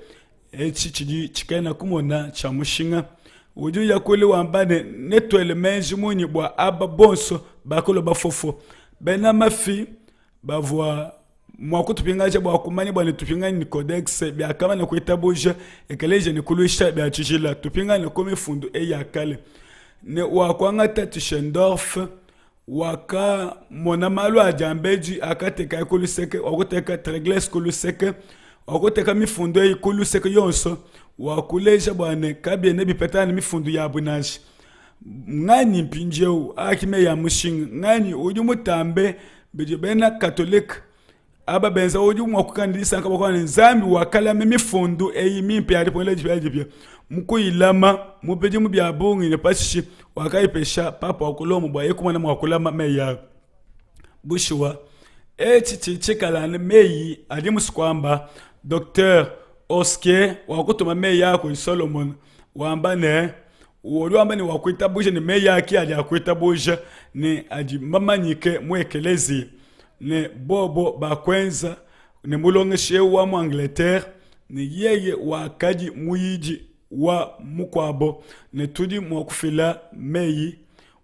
Etshi tshidi tshikena kumona tshia mushinga. Udi uya kule wamba ne, Netuele meji munyi bua aba bonso bakalua bafofo, bena mafi, bavua mua kutupingaja bua kumanya bua ne tupingane ne codex biakamana kuitabuja ekeleziya ne kuluisha bia tshijila tupingane ku mifundu eyi ya kale ne wakuangata Tischendorf wakamona malu a diambedi akatekaye ku luseke wakuteka Tregles ku luseke wakuteka mifundu eyi ku luseke yonso wakuleja bua ne kabiena bipetana ne mifundu yabu nansha Nganyi mpindieu? Aa ki meyi a mushinga. Nganyi udi mutambe bidi bena Katolike aba benza? Udi mua kuikala ne disanka bua kuamba ne, Nzambi wakalama mifundu eyi mimpe ya Dipungila Dipiadipia mu kuyilama mu bidimu bia bungi ne pashishe wakayipesha Papa wa ku Lomo bua yeye kumona mua kulama meyi aa. Bushuwa, etshi tshidi tshikala anu meyi adi musue kuamba Doktere Oskey wakutuma meyi aa kudi Solomon wamba ne, Udi wamba ne wakuitabuja ne meyi ake adi akuitabuja ne adi mamanyike mu ekeleziya ne bobo bakuenza ne mulongeshi eu wa mu Angleterre ne yeye wakadi muyidi wa mukuabo ne tudi mua kufila meyi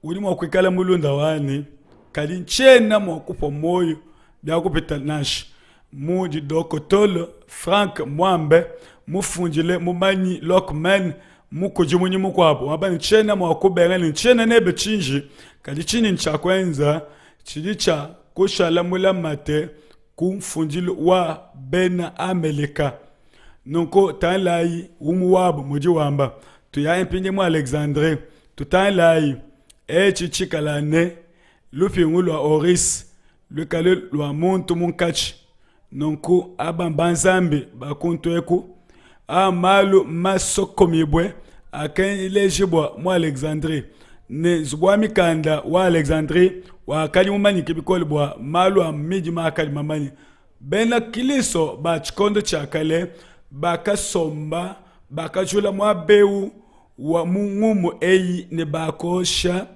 udi mua kuikala mulunda wanyi kadi ntshiena mua kupua muoyo biakupita nansha mudi dokotolo Frank muambe mufundile mumanyi Lockman mukudimunyi mukuabu wamba ne tshiena mua kubenga ne tshiena nebe tshinji kadi tshini ntshia kuenza tshidi tshia kushala mulamate ku mfundilu wa bena Amelika. Nunku tangilayi umue wabu mudi wamba, tuyayi mpindieu mu Alexandrie, tutangilayi etshi tshikala ne lupingu lua Horus luikale lua muntu munkatshi. Nunku aba mbanzambi ba kuntu eku. Aa malu masokomibue akelejibua mu Alexandrie, ne nzubu wa mikanda wa Alexandrie wakadi mumanyike bikole bua malu a midima akadi mamanye. Bena Kristo ba tshikondo tshia kale bakasomba, bakajula muaba eu wa mu ngumu eyi ne bakosha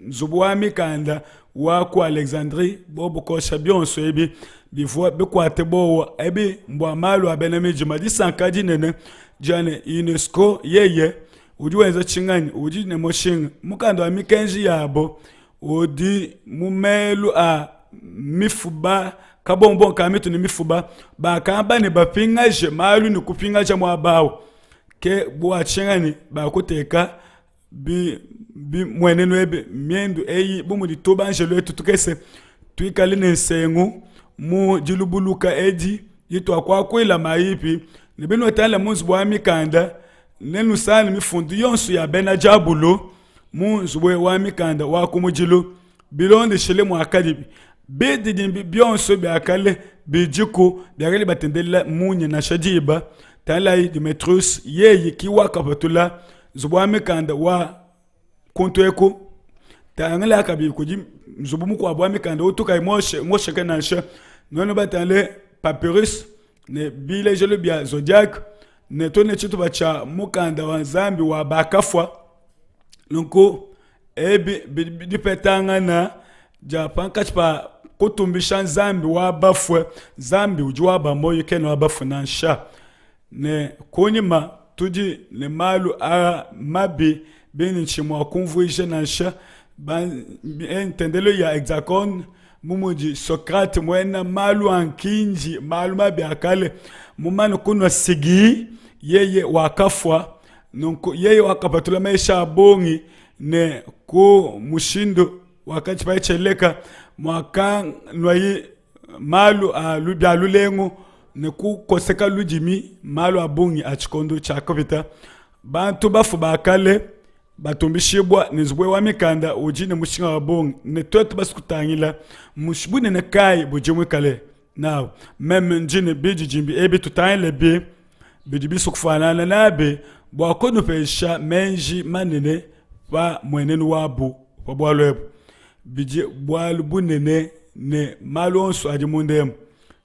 nzubu wa mikanda wa ku Alexandrie, bobu kosha bionso ebi bivua bikuate buowa ebi mbua malu a bena midima. Disanka dinene dia ne, UNESCO yeye udi wenza tshinganyi udi ne mushinga. Mukanda wa mikenji yabo udi mu melu a mifuba kabongbong ka mitu ne mifuba bakamba ne bapingaje malu ne kupingaja muaba au ke bua tshinganyi bakuteka bimuenenu ebi miendu eyi bu mudi tubanjelu etu tukese tuikale ne nsengu mu dilubuluka edi dituakuakuila mayipi ne binuatangila mu nzubu wa mikanda nenusangane mifundu yonso ya bena diabulu mu nzubu wa mikanda wa kumudilu bilondeshile muakadibi bididimbi bionso bia kale bidiku biakadi batendelela munya nansha diba tangilayi Demetrius yeye ki wakapatula nzubu wa mikanda wa kuntu eku tangila kabidi kudi nzubu mukuabu wa mikanda utu kayi mosheke nansha nuenu batangile papyrus ne bilejelu bia zodiac ne to ne tshitupa tshia mukanda wa Nzambi wa bakafua nunku ebi bidi dipetangana dia pankatshi pa kutumbisha Nzambi wa bafue Nzambi udi wa ba muoyo kena wa bafue nansha ne kunyima tudi ne malu a mabi. bindi ntshi mua kumvuija nansha. Ba, ntendelu ya hexagone, bu mudi Socrate muena malu a nkindi, malu mabi a kale, mumane kunua sigi, yeye wakafua. Nunku yeye wakapatula meshi a bungi ne ku mushindu wakatshipaye tshieleka muakanuayi malu a bia lulengu ne kukoseka ludimi malu a bungi a tshikondo tshiakapita. Bantu bafu ba kale batumbishibua ne nzubu wa mikanda udi ne mushinga wa bungi, ne tuetu basue kutangila bunene kayi budi muikale nawu. Meme ndi ne bididimbi ebi, tutangile bi bidi bisua kufuanana nabi bua kunupesha meji manene pa muenenu wabu pa bualu ebu. Bidi bualu bunene ne malu onso adi munda emu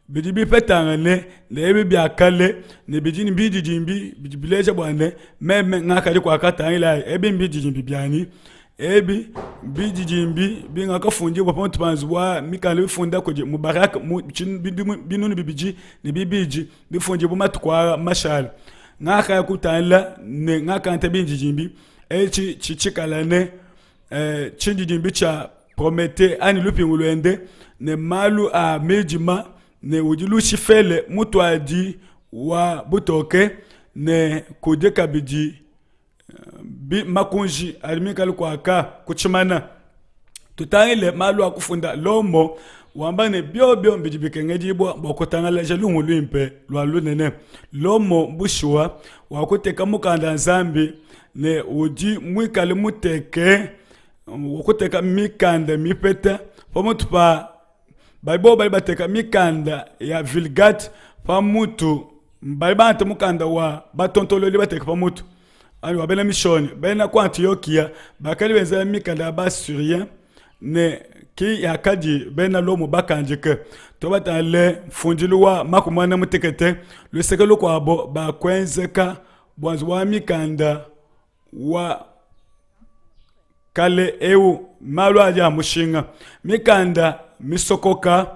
bidi bipetangane ne ebi bia kale ne bidi ne bididimbi bidi bileja bua ne meme ngakadi kuakatangilayi ebi mbididimbi bianyi ebi bididimbi bingakafundibua pa mutu pa nzubu wa mikanda bifunda kudi Mubarak mu bidimu binunu bibidi ne bibidi bifundibua matuku aa mashale. Ngakaya kutangila ne ngakangata bindidimbi etshi tshitshikala ne eh, tshindidimbi tshia Promete anyi lupingu luende ne malu a midima ne udi Lusifele mutuadi wa butoke ne kudi kabidi eh, makunji adi mikale kuaka ku tshimana. Tutangile malu a kufunda Lomo wamba ne biobio bidi bikengedibua bua kutangalaja lumu luimpe lua lunene. Lomo bushuwa wakuteka mukanda Nzambi ne udi muikale muteke wakuteka mikanda mipeta pamutu pa badi bobu badi bateka mikanda ya Vulgate pamutu badi bangata mukanda wa batontolodi bateka pamutu anyi wa bena mishonyi bena ku Antiokia bakadi benza mikanda ya ba Syrien ne ki yakadi bena Lomo bakandike to batangile mfundilu wa makumi muanda mutekete luseke lukuabo bakuenzeka bua nzubu wa mikanda wa kale eu malu adi a mushinga mikanda misokoka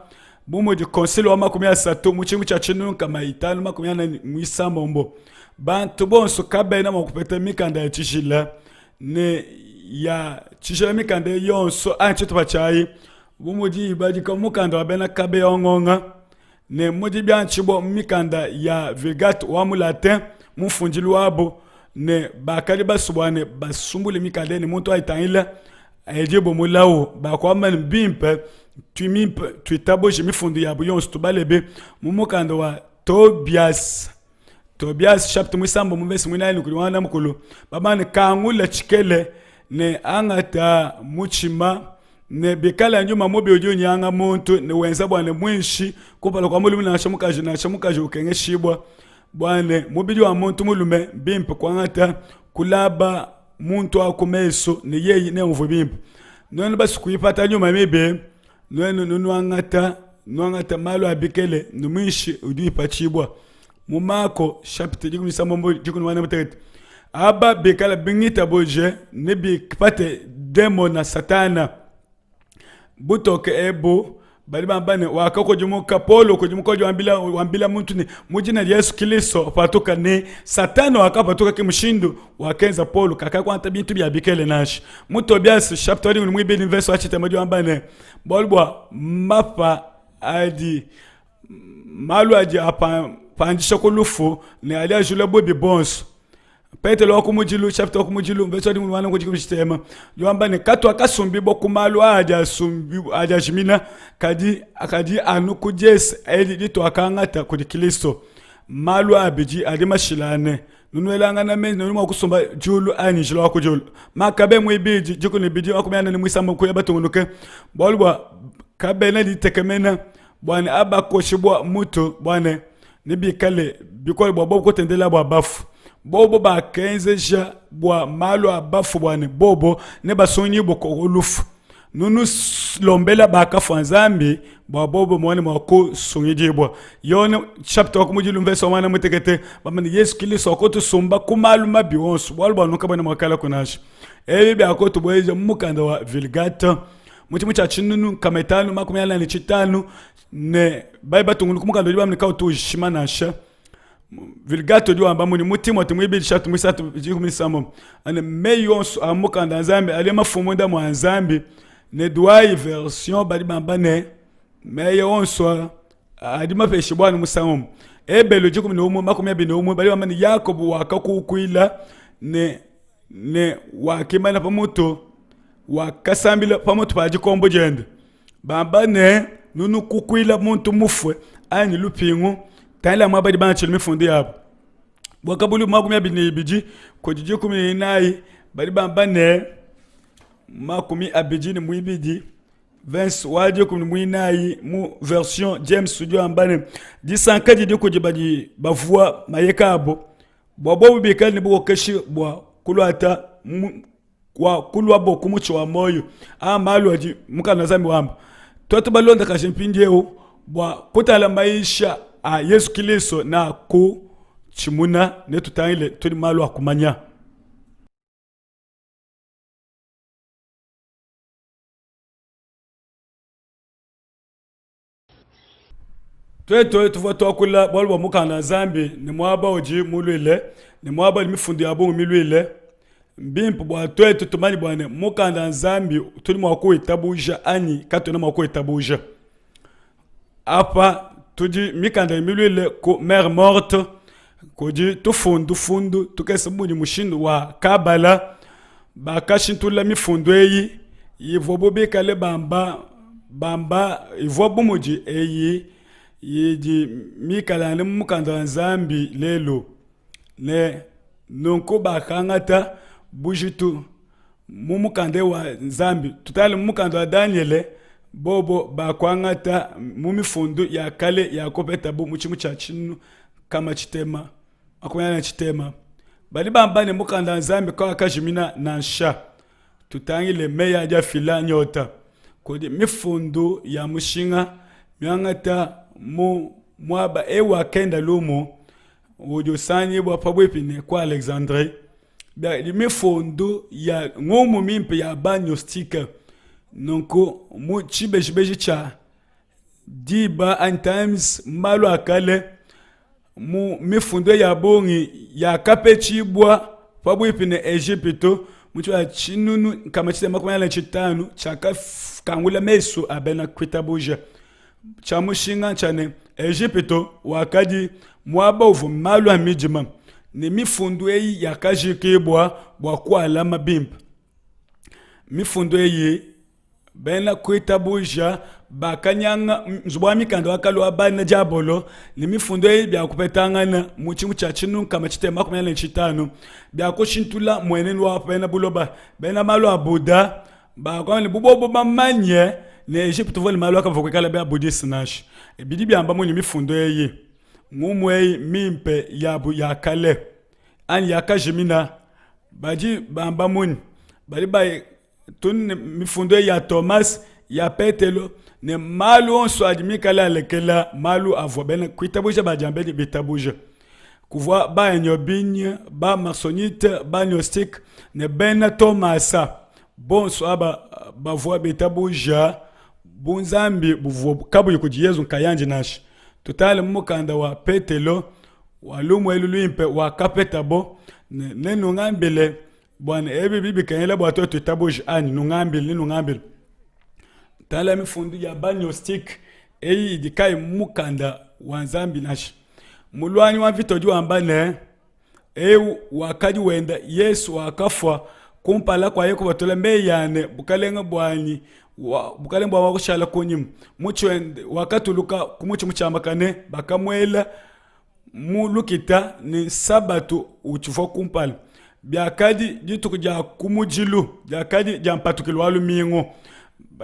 bu mudi konsili wa 30 mu tshingu tshia tshinunu 546 bantu bonso kabena mua kupeta mikanda ya tshijila ne ya tshijila mikanda yonso anyi tshitupa tshiayi bu mudi ibadika mukanda wa bena kabeya ne mudi biantshibua mu mikanda ya Vulgate wa mu Latin mu mfundilu wabu ne bakadi basue ne basumbule mikanda ne muntu ayitangila edibue mulawu bakuamba ne bimpe tuimpe tuitabuje mifundu yabu yonso tubalebe mu mukanda wa Tobias Tobias chapitre muisamba mu verse muinayi ne kudi mwana mukulu bamane kangula tshikele ne angata mutshima ne bikala nyuma mubi udi unyanga muntu ne wenza bua ne muinshi kumpala kua mulume nansha mukaji nansha mukaji ukengeshibua bua ne mubidi wa muntu mulume bimpe kuangata kulaba muntu wa ku mesu ne yeye neumvue bimpe nuenu basu kuipata nyuma mibi nuenu nunuangata nuangata malu a bikele ne muinshi udi wipatshibua mu Mako chapitre dikumi isambombo dikumi muanda mutekete aba bikala bingitabuje ne bipate demona Satana butoke ebu badi bamba ne wakakudimuka Paulo kudimuka udi wambila wambila muntu ne mu dina dia Yesu Kristo patuka ne Satana wakapatuka ke mushindu wakenza Paulo kakakuata bintu bia bikele nansha mu Tobias chapitre dikumi muibidi verse wa tshitema udi wamba ne bualu bua mapa adi malu adi apandisha ku lufu ne adi ajula bubi bonso Petelo wa kumudilu chapitre wa kumudilu mvese wa dimuluana ku dikumi tshitema udi ne katuakasumbibua ku malu aa adi adi ajimina kadi akadi anu ku diesa edi dituakangata kudi Kristo malu abidi adi mashilane nunuelangana meji nudi mua kusumba diulu anyi njila wa ku diulu makabe muibidi dikumi ne bidi makumi ane ne muisambombo kuya batungunuke bualu bua kabena ditekemena bua ne abakoshibua mutu bua ne nebikale bikole bua bobo kutendelela bua bafu bobo bakenzeja bua malu a bafu bua ne bobo nebasungibue ku lufu nunulombela bakafua nzambi bua bobo muone mua kusungidibua yone chapter wa kumudilu mvese wa mwana mutekete bamane yesu kilisto wakotusumba ku malu mabi onso bualu bua nunka bana muakala kunansha ebi biakotubueja mu mukanda wa Vulgate mu tshimu tshia tshinunu nkama itanu makumi ana ne tshitanu ne bayi batungunuka mukanda udi bamne kautu ushima nansha. Vulgate udi wamba muni mu Timote muibidi shatu muisatu dikumi ne ane meyi onso a mukanda wa Nzambi ali mafumu munda mua Nzambi ne Douay version badi bamba ne meyi onso adi mapeshibua anu musangu umue. Ebelu 11 21 badi bamba ne Yakobo wakakukuila ne ne wakimana pa mutu wakasambila pa mutu pa dikombo diende bamba ne nunukukuila muntu mufue anyi lupingu tangila muaba badi bangatshila mifundu yabu buakabulu 22 kudi 14 badi bamba ne 22 verse wa 14 mu version James udi wamba ne disanka didi kudi badi bavua mayeka abo bua bobu bikale ne bukokeshi bua kuluata wa kuluabo ku mutshi wa muoyo. Aa malu adi mukanda wa Nzambi wamba. Tuetu balondakaje mpindieu bua kutala mayisha a Yesu Kilisto na ku tshimuna, netutangile tudi malu a kumanya. Tuetu tuvua tuakula bualu bua mukanda wa Nzambi ne muaba udi muluile ne muaba udi mifundu ya bungi miluile. Mbimpe bua tuetu tumanye bua ne mukanda wa Nzambi tudi mua kuwitabuja anyi katuena mua kuwitabuja. Apa tudi mikanda miluile ku Mer Morte kudi tufundufundu tukese budi mushindu wa Kabala bakashintulula mifundu eyi ivuabu bikale bamba bamba ivua bu mudi eyi idi mikale anu mu mukanda wa Nzambi lelu ne nunku bakangata bujitu mu mukanda wa Nzambi tutale mu mukanda wa Danyele bobo bakuangata mu mifundu ya kale ya kupetabu mu tshimu tshia tshinu kama tshitema 40 badi bamba ne mukanda wa Nzambi kawakajimina nansha. Tutangile meyi adi afila nyota kudi mifundu ya mushinga miangata mu muaba eu wakenda lumu udi usangibua pabuipi ne ku Alexandrie. Mifundu ya ngumu mimpe ya ba-Gnostique. Nunku mu tshibejibeji tshia Diba anyi Times malu a kale mu mifundu ya bungi yakapetshibua pabuipi ne Ejipitu mu tshia 1745 tshiakakangula mesu a bena kuitabuja. Tshia mushinga ntshia ne, Ejipitu wakadi muaba uvua malu a midima ne mifundu eyi yakajikibua bua kualama bimpe. Mifundu eyi Bena kuitabuja bakanyanga nzubu wa mikanda wakalua bana diabolo ne mifundu eyi bia kupetangana mu tshimu tshia tshinunu 345 bia kushintula muenenu wa bena buloba. Bena malu a Buddha bakuamba ne bu bobo bamanye ne Ejipitu uvua ne malu akavua kuikala bia Buddhiste nansha. Bidi biamba munyi mifundu eyi ngumu eyi mimpe yabu ya kale anyi yakajimina? Badi bamba munyi? Badi ba Tun mifundu eyi ya Thomas, ya Petelo ne malu onso adi mikale alekela malu avua bena kuitabuja ba diambedi bitabuja. Kuvua ba Enyobinye, ba Marsonite, ba Gnostique ne bena Tomasa. Bonso aba bavua bitabuja bunzambi buvua kabuyi kudi Yezu nkayandi nansha. Tutale mu mukanda wa Petelo wa lumu elu luimpe wakapetabo ne nenungambile Bua ebi bidi bikengela bua tuetu tuitabuje anyi? Nungambile, nenungambile. Tala mifundu ya ba-Gnostique eyi idi kayi mu mukanda wa Nzambi nansha. Mulwanyi wa mvita udi wamba ne, eu wakadi wenda Yesu wakafua kumpala kua yeye kubatula meyi a ne, bukalenge buanyi wa, bukalenge bua wakushala kunyima. Mutshi wende wakatuluka ku mutshi mutshiamakane, bakamuela mu lukita ne nsabatu utshivua kumpala. Biakadi dituku dia kumudilu, diakadi dia mpatukilu wa lumingu,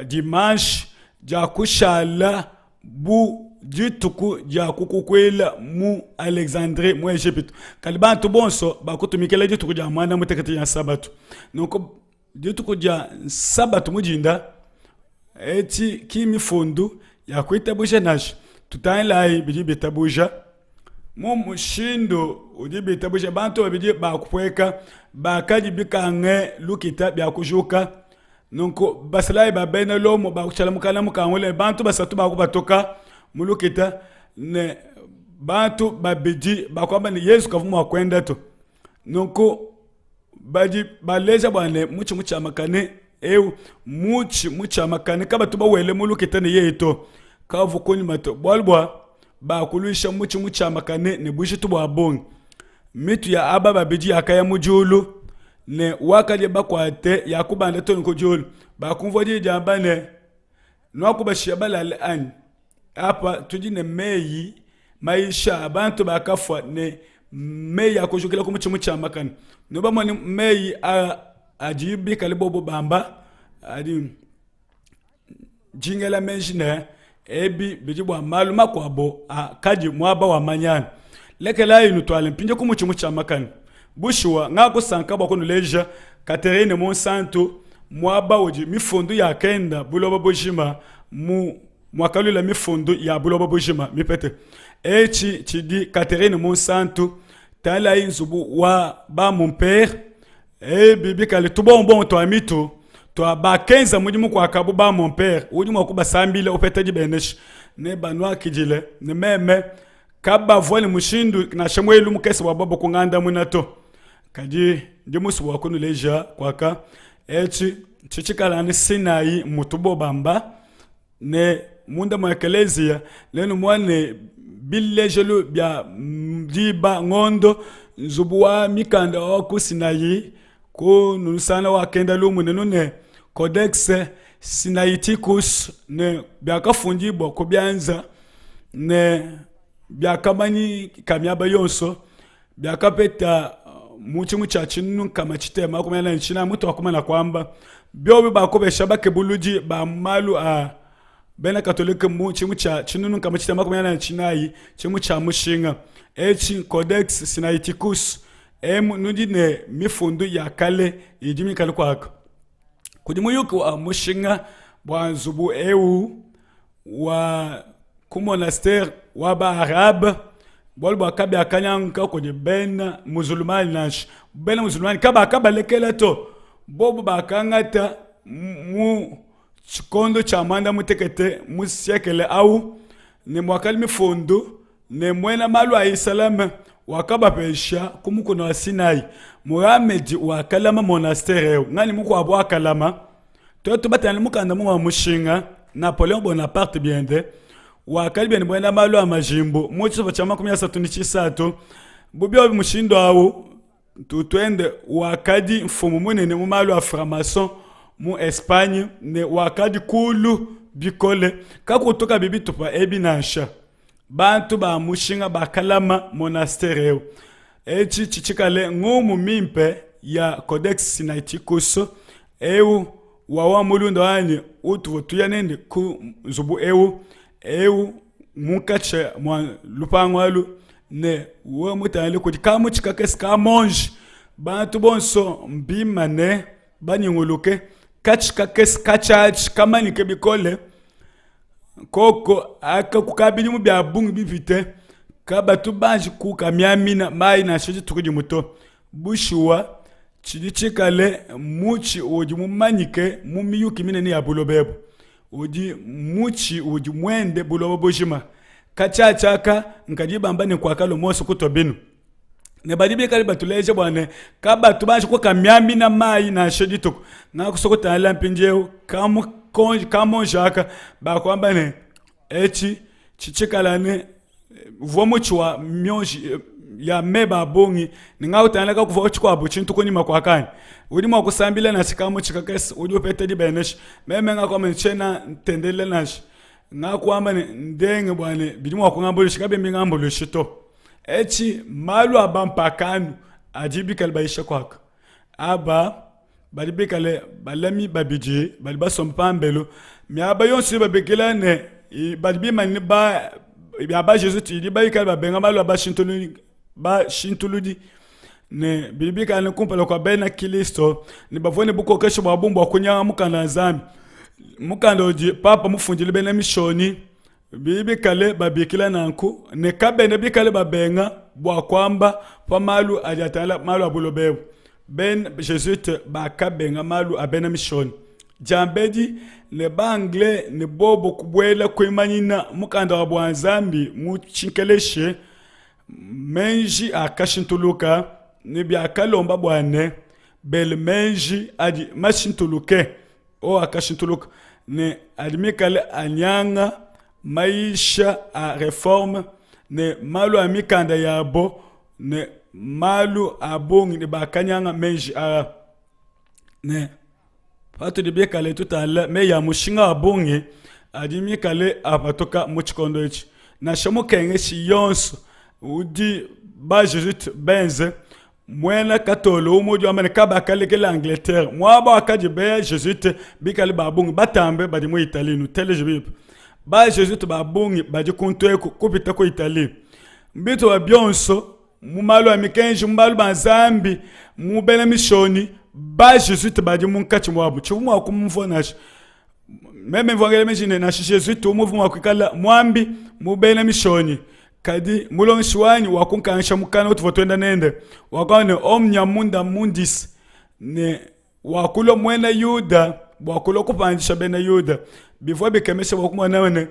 dimanche dia kushala bu dituku dia kukukuila mu Alexandrie mu Ejipitu. Kadi bantu bonso bakutumikila dituku dia muanda mutekete dia nsabatu. Nunku dituku dia nsabatu mu dinda etshi ki mifundu ya kuitabuja nansha. Tutangilayi bidi bitabuja mu mushindu udi bitabuja bantu babidi bakupueka bakadi bikange lukita bia kujuka. Nunku basalayi ba bena Lomo bakushala mukana mukangule, bantu basatu bakupatuka mu lukita ne. Bantu babidi bakuamba ne, Yezu kavua mua kuenda to. Nunku badi baleja bua ne mutshi mutshiamakane eu mutshi mutshiamakane kabatu bawele mu lukita ne yeye to, kavua kunyima to, bualu bua bakuluisha mutshi mutshiamakane ne bujitu bua bungi. Mitu ya aba babidi yakaya mu diulu ne wakadi bakuate yakubanda too ne ku diulu. Bakumvua diyi diamba ne, Nuakubashiya balale anyi? Apa tudi ne meyi mayisha a bantu bakafua ne meyi a kujukila ku mutshi mutshiamakane. Nubamone meyi a adi bikale bobo bamba adi jingela meji ne ebi bidi bua malu makuabo akadi muaba wa manyanu. Lekelayi nutuale mpindieu ku mutshi mutshiamakane. Bushuwa, ngakusanka bua kunuleja Catherine Munsantu muaba udi mifundu yakenda buloba bujima mu muakalula mifundu ya buloba bujima mipete. Etshi tshidi Catherine Munsantu. Talayi nzubu wa ba mumpere ebi bikale tubombongo tua mitu tua bakenza mudimu kuakabu ba mumpere. Udi mua kubasambila upeta dibenesha ne banuakidile ne meme kabavua ne mushindu nansha muelu mukese wa bobo kungandamuna to. Kadi ndi musue bua kunuleja kuaka etshi tshitshikala ne Sinai mutubo bamba ne munda mua ekeleziya nenumone bilejelu bia diba ngondo nzubu wa mikanda wa ku Sinai ku nusana wakenda lumu ne Codex Sinaiticus ne biakafundibua ku bianza ne biakamanyika miaba yonso biakapeta mu tshimu tshia tshinunu 344 mutuakumana kuamba biobi bakobesha bakebuludi ba malu a bena katolike mu tshimu tshia 1644 tshimu tshia mushinga etshi Codex Sinaiticus emu nudi ne mifundu ya kale idi mikale kuaka kudi muyuki wa mushinga bua nzubu eu wa ku monastere wa ba arabe bualu bua kabiakanyanguka kudi bena musulmani nansha bena musulmani kabakabalekela to bobu bakangata mu tshikondo tshia muanda mutekete mu siekele au ne muakali mifundu ne muena malu a Isalame wakabapesha ku mukuna wa Sinai. Muhamedi wakalama monastere eu, ngani mukuabu wakalama? Tuetu batangile mukanda mu wa mushinga Napoleon Bonaparte biende wakali biende muena malu a majimbu mu tshitupa tshia 33 bu biobi mushindu au Tutuende wakadi mfumu munene mu malu a franc-maçon mu Espagne ne wakadi kulu bikole. Kakutu kabi bitupa ebi nansha. Bantu ba mushinga bakalama monastere eu. Etshi tshitshikale ngumu mimpe ya Codex Sinaiticus eu wawa mulunda wanyi utuvua tuya nende ku nzubu eu eu munkatshi mua lupangu alu ne wewe mutangile kudi kamutshi kakese ka monji bantu bonso mbimane banyunguluke katshi kakese katshiatshi kamanyike bikole koko aka kuka bidimu bia bungi bipite kabatu banji kukamiamina mayi nansha dituku dimue to bushuwa tshidi tshikale mutshi udi mumanyike mu miyuki minene ya buloba ebu udi mutshi udi muende buloba bujima katshiatshiaka nkadi bamba ne kuakalua Mose kutua binu ne badi bikale batuleja bua ne kabatu banji kukamiamina mayi nansha dituku ngakusua kutangila mpindieu kamonji aka bakuamba ne etshi tshitshikala ne uvua mutshi wa mionji ya meba a bungi ne ngautangila kakuvua tshikuabu tshintu kunyima kua kanyi udi mua kusambila nansha kamutshi kakese udi upeta dibenesha meme ngakuamba ne tshiena ntendelela nansha ngakuamba ne ndenge bua ne bidi mua kungambuluisha kabi mbingambuluishi to etshi malu a bampakanu adi bikale bayisha kuaka aba badi bikale balami babidi badi basomba pambelu miaba yonso babikila ne badi bimanyine ba ya ba Jesus idi bikale babenga malu a bashintuludi bashintuludi ne bidi bikale kumpala kua bena Kristo ne bavua ne bukokeshi bua bungi bua kunyanga mukanda wa Nzambi mukanda udi papa mufundile bena mishonyi Bidi bikale babikila nanku ne kabena bikale babenga bua kuamba pa malu adi atangila malu a buloba ebu. Bena Jesuite bakabenga malu a bena Mishonyi. Diambedi ne ba-Anglais ne bobo kubuela kuimanyina mukanda wa bua Nzambi mu tshinkeleshe, menji akashintuluka ne biakalomba bua ne bele menji adi mashintuluke o akashintuluka ne adi mikale anyanga mayisha a reforme ne malu a mikanda yabo ne malu a bungi ne bakanyanga meji aa ne patudi bikale tutala meyi a mushinga a bungi adi mikale apatuka mu tshikondo etshi nansha mukengeshi yonso udi ba jesuite benze muena katolo umue udi wamba ne kabakalekela Angleterre muaba wakadi ba jesuite bikale ba bungi batambe badi mu Italie nuteleje bimpe ba jesuite ba bungi badi kuntu eku kupita ku Italie mbitupa bionso mu malu a mikenji mu malu a Nzambi mu bena mishoni ba jesuite badi munkatshi muabu tshivua mua kumvua nansha meme mvua ngela meji ne nansha jesuite umue uvua mua kuikala muambi mu bena mishonyi Kadi mulongeshi wanyi wakunkangisha mukana utuvua tuenda nende, wakamba ne, Omnia munda mundis, ne wakulua muena Yuda bua kulua kupandisha bena Yuda. Bivua bikemesha bua kumona ne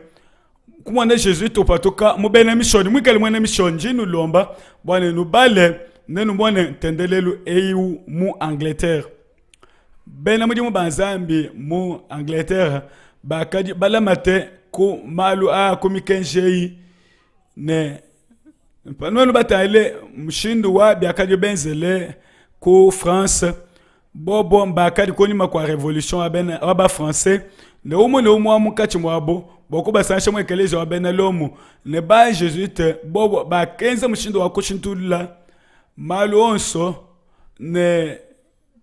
kumona Jesuite upatuka mu bena mishonyi muikale muena mishonyi. Ndi nulomba bua ne nubale ne numone ntendelelu eyi mu Angleterre. Bena mudimu ba Nzambi mu Angleterre bakadi balamate ku malu aa ku mikenji eyi ne nuenu batangile mushindu wa biakadi benzele ku France bobo bakadi kunyima kua revolution wa bena wa ba français ne umue ne umue wa munkatshi muabu bua kubasangisha mu ekeleziya wa bena Lomo ne ba jesuite bobo bakenza mushindu wa kushintulula malu onso ne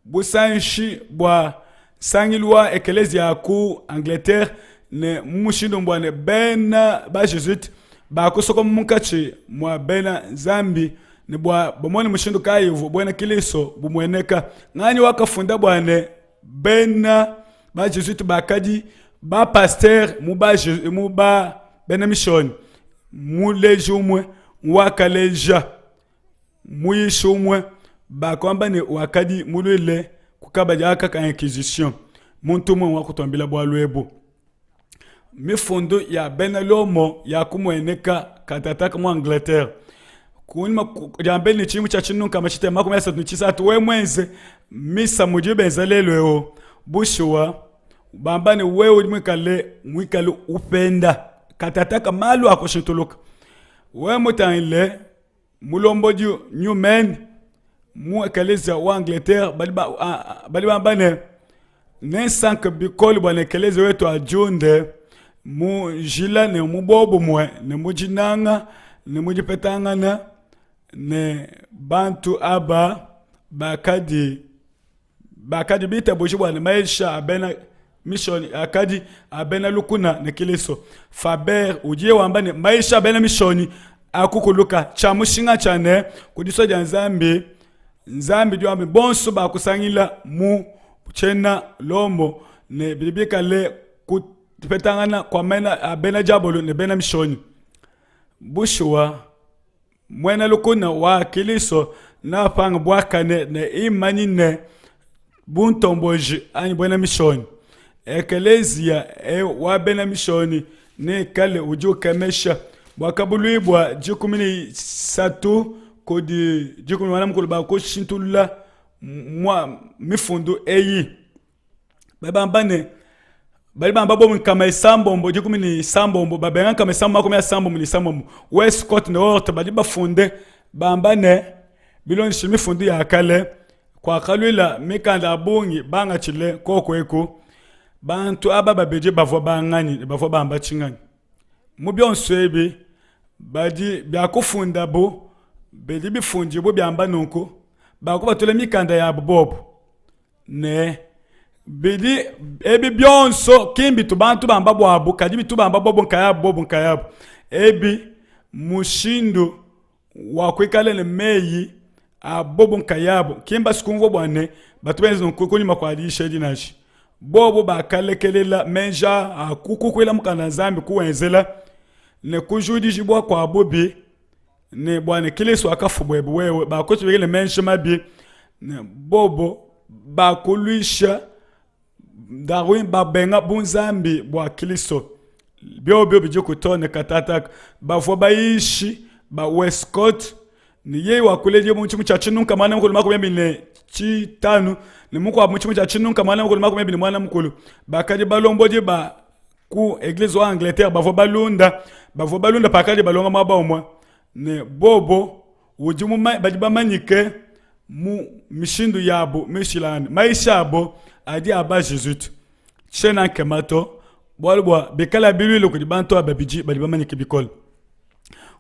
busanshi bua nsangilu wa ekeleziya ku Angleterre ne mu mushindu mbua ne bena ba jesuite bakusokoma munkatshi mua bena Nzambi ne bua bamone mushindu kayi uvua buena Kilisto bumueneka. Nganyi wakafunda bua ne bena ba jesuite bakadi ba pasteur mu ba mu ba bena mishonyi? Muleji umue wakaleja Muyishi umue bakuamba ne wakadi muluile ku kabadi aka ka Inquisition. Muntu umue wakutuambila bualu ebu. Mifundu ya bena Lomo yakumueneka katataka mu Angleterre. Kunyima diambedi ne tshidimu tshia tshinunu nkama tshitema 33 we muenze misa mudi benza lelu eu. Bushuwa bamba ne wewe udi muikale muikale upenda katataka malu akushintuluka. Wewe mutangile Mulombodi Newman mu ekelezia wa Angleterre badi ba, badi bamba ne nensanke bikole bua ne ekelezia wetu adiunde mu njila ne mu buobumue ne mu dinanga ne mu dipetangana ne bantu aba bakadi bakadi bitabuje bua ne maisha a bena mishonyi akadi a bena lukuna ne Kilisto. Faber udiye wamba ne maisha a bena mishonyi akukuluka tshia mushinga tshia ne ku disua dia Nzambi Nzambi udi wamba bonso bakusangila mu tshiena Lomo ne bidi bikale kupetangana kua mena a bena diabolo ne bena mishonyi. Bushuwa Muena lukuna wa Kilisto neapange buakane ne imanyine buntomboji anyi buena mishonyi. Ekeleziya eu wa bena mishonyi neikale udi ukemesha. Buakabuluibua 13 kudi dikumi muanda mukulu bakushintulula mua mifundu eyi. Badi bamba ne badi bamba bobu 616 babenga 636 Westcott ne Hort badi bafunde bamba ne bilondeshile mifundu ya kale kuakaluila mikanda ya bungi bangatshile koku eku bantu aba babidi bavua banganyi ne bavua bamba tshinganyi mu bionso ebi badi biakufundabu bidi bifundibue biamba nunku bakubatula mikanda yabu bobu ne bidi ebi bionso ki mbitu bantu bamba buabu kadi bitu bamba bobo nkayabu bobo nkayabu ebi mushindu wa kuikala ne meyi a bobo nkayabu ki mbasu kumvua bua ne batu benza nunku kunyima kua diyisha edi nansha bobo bakalekelela meji a kukukuila mukanda Nzambi kuwenzela ne kujudijibua kua bubi ne bua ne Kilisto wakafua buebe wewe, bakutubikile meji mabi ne bobo bakuluisha. Darwin babenga bunzambi bua Kristo. Biobio bidi kutone katataka bavua bayishi ba Westcott ne yeye wakuledia mu tshimu tshia tshinunka muanda mukulu 25 ne mukuabu mu tshimu tshia tshinunka 2018 bakadi balombodi ba ku eglise wa Angleterre bavua balunda bavua balunda pakadi balonga muaba umue ne bobo udi badi bamanyike mu mishindu yabu mishilangane maisha abo adi a ba jesuite tshiena nkema to bualu bua bikala biluilu kudi bantu aba babidi badi bamanyike bikole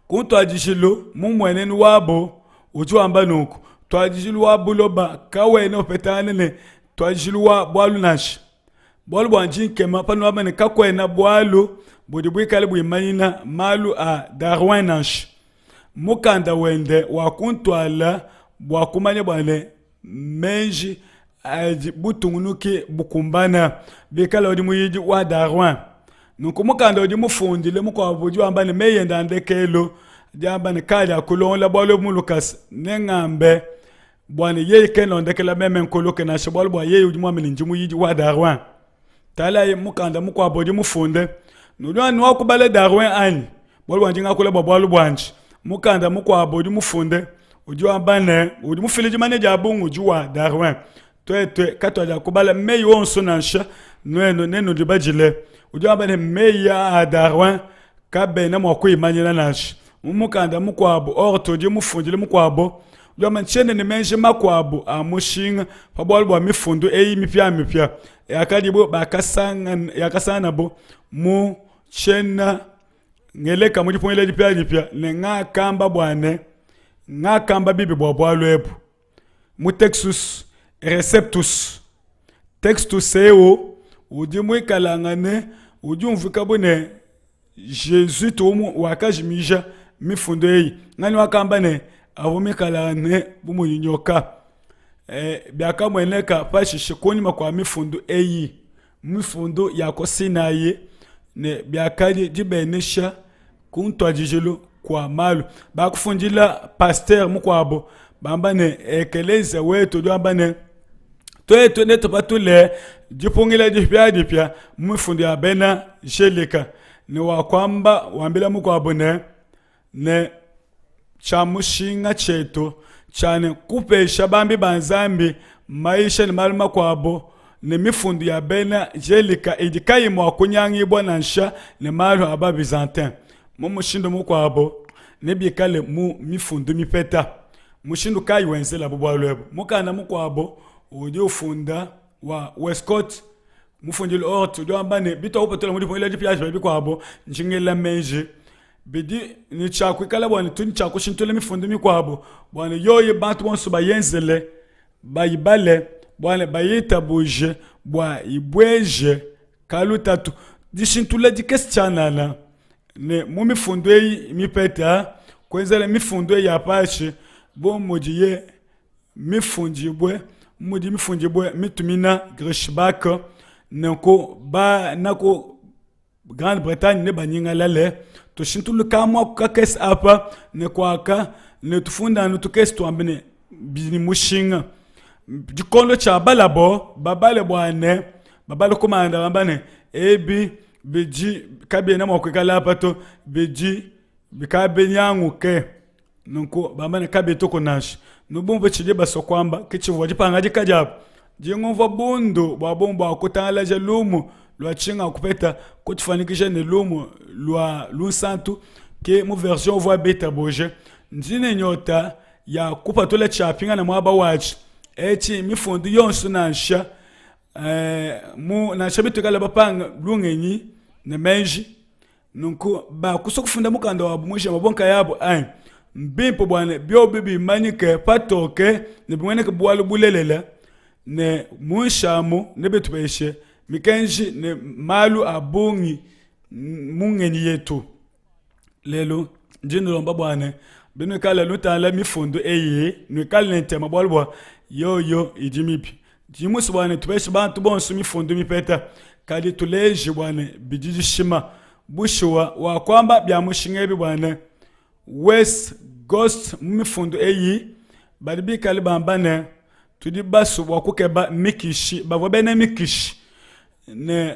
ku ntuadijilu mu mmuenenu wabo udi wamba nunku ntuadijilu wa buloba kawena upetangana ne ntuadijilu wa bualu nansha bualu bua ndi nkema panuamba ne kakuena bualu budi buikale buimanyina malu a Darwin nansha mukanda wende wa kuntuala bua kumanya bua ne meji adi butungunuki bukumbana bikala udi muyidi wa Darwin. Nunku mukanda udi mufundile mukuabu udi wamba ne meyi ende a ndekelu diamba ne kali akulongola bualu ebu mu lukasa nengambe bua ne yeye kena undekela meme nkuluke nansha bualu bua yeye udi muambe ne ndi muyidi wa Darwin. Talayi mukanda mukuabu udi mufunde nudi nuakubala Darwin anyi? Bualu bua ndi ngakula bua bualu buandi. Mukanda mukuabu udi mufunde udi wamba ne udi mufile dimanya dia bungi udi wa Darwin. Tuetu katuadia kubala meyi onso nansha nuenu nenudibadile. Udi wamba ne meyi a Darwin kabena mua kuyimanyina nansha. Mu mukanda mukuabu Hort udi mufundile mukuabu udi wamba ntshiena ne meji makuabu a mushinga pa bualu bua mifundu eyi mipiamipia yakadibu bakasangana yakasanganabu mu tshiena ngeleka mu dipungila dipiadipia ne ngakamba bua ne ngakamba bibi bua bualu ebu mu Textus Receptus. Textus eu udi muikalangane udi umvuika bu ne Jesuite umue wakajimija mifundu eyi. Nganyi wakamba ne avua mikalangane bu mudi nyoka? E, biakamueneka pashishe kunyima kua mifundu eyi mifundu ya ku Sinai ne biakadi dibenesha ku ntuadijilu kua malu. Bakufundila pastere mukuabu bamba ne ekelezia wetu udi wamba ne tuetu netupatule dipungila dipiadipia mu mifundu ya bena Gelika ne wakuamba wambila mukuabu ne ne tshia mushinga tshietu tshia ne kupesha bambi ba Nzambi mayisha ne malu makuabu ne mifundu ya bena Gelika idi kayi mua kunyangibua nansha ne malu a ba Byzantin. Mu mushindu mukuabu nebikale mu mifundu mipeta. Mushindu kayi wenzelabu bualu ebu? Mukanda mukuabu udi ufunda wa Westcott mufundile Hort udi wamba ne, bituakupatula mu dipungila dipiadipia bikuabu, ndi ngela meji bidi ne tshia kuikala bua ne tudi tshia kushintulula mifundu mikuabu bua ne yoyi bantu bonso bayenzele bayibale bua ne bayitabuje bua ibueje kalutatu dishintulula dikese tshianana ne mu mifundu eyi mipeta kuenzela mifundu eyi ya pashi bu mudiye mifundibue mudi mifundibue mitumina Griesbach nenku bana ku Grande-Bretagne nebanyingalale tushintuluka muaku kakese apa ne kuaka ne tufunda anu tukese tuambe ne bidi ne mushinga dikondo tshia balabo babale bua ne babale kumanda bamba ne ebi bidi kabiena mua kuikala apa to bidi bikabinyanguke nunku bamba ne kabituku nansha nubumvue tshidi basua kuamba ke tshivua dipangadika diabu dingumvua bundu bua bungi bua kutangalaja lumu lua tshinga kupeta kutufuanyikija ne lumu lua lunsantu ke mu version uvua bitabuje ndi ne nyota ya kupatula tshiapingana muaba watshi etshi mifundu yonso nansha eh, mu nansha bituikala bapanga lungenyi ne meji Nunku bakusua kufunda mukanda wabu mujima bo nkayabu anyi? Mbimpe bua ne biobi bimanyike patoke ne bimueneke bualu bulelela ne mu nshamu nebitupeshe mikenji ne malu a bungi mu ngenyi yetu. Lelu ndi nulomba bua ne binuikala nutala mifundu eyi nuikale ne ntema bualu bua yoyo idi mibi. Ndi musue bua ne tupeshe bantu bonso mifundu mipeta, kadi tuleje bua ne bidi dishima. Bushuwa, wakuamba bia mushinga ebi bua ne West Ghost mu mifundu eyi badi bikale bamba ne tudi basue bua kukeba mikishi, bavua bena mikishi. Ne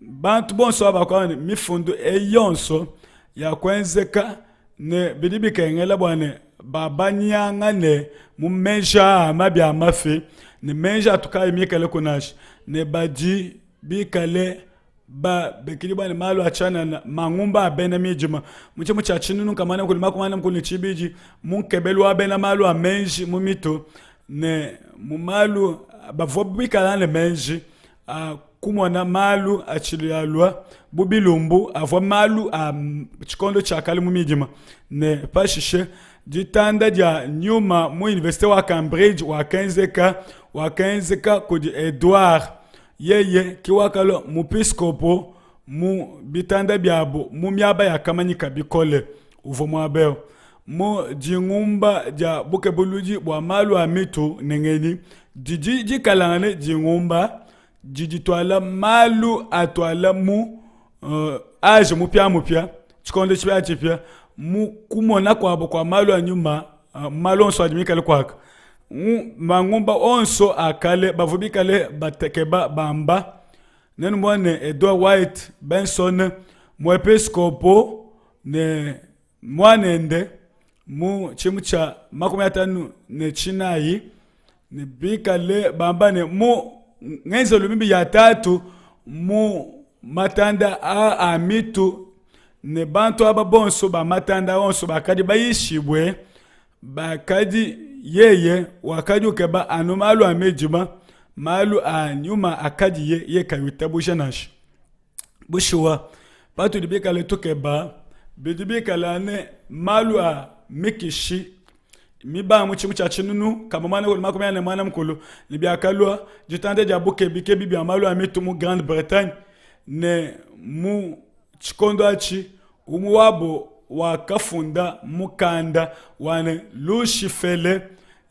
bantu bonso aba bakuamba ne mifundu eyi yonso yakuenzeka ne bidi bikengela bua ne babanyangane mu meji aa mabi a mafi ne meji atu kayi mikaleku nansha ne badi bikale babikidibua ne malu a tshianana mangumba a bena midima mu tshimu tshia tshinunu nkamana kudi makumana mukulu ne tshibidi mu nkebelu wa bena malu a meji mu mitu ne mu malu bavua bikala ne meji a kumona malu atshidi alua bu bilumbu avua malu a tshikondo tshia kale mu midima ne pashishe ditanda dia nyuma mu universite wa Cambridge wakenzeka wakenzeka kudi Edward yeye ke wakalua mupiskopo mu bitanda biabu mu miaba yakamanyika bikole uvua muaba eu mu dingumba dia bukebuludi bua malu a mitu ne ngenyi didi dikalangane dingumba didituala malu atuala mu uh, age mupiamupia tshikondo tshipiatshipia mu kumona kuabo kua malu a nyuma uh, malu onso adi mikale kuaka mangumba onso a kale bavua bikale batekeba bamba nenumone Edward White Benson muepiskopo ne muanende mu tshimu tshia 54 ne bikale bamba ne mu ngenzelu mibi ya tatu mu matanda a, a mitu ne bantu aba bonso ba matanda onso bakadi bayishibue bakadi yeye wakadi ukeba anu malu a midima malu a nyuma akadiye ye kayi witabuja nansha Bushuwa, patudi bikale tukeba bidi bikale ne malu a mikishi mibanga mu tshimu tshia tshinunu kama muana kulu makumi ane muana mukulu ne biakalua ditanda dia bukebikebi bia malu a mitu mu Grande-Bretagne ne mu tshikondo atshi umue wabo wakafunda mukanda wa ne Lushifele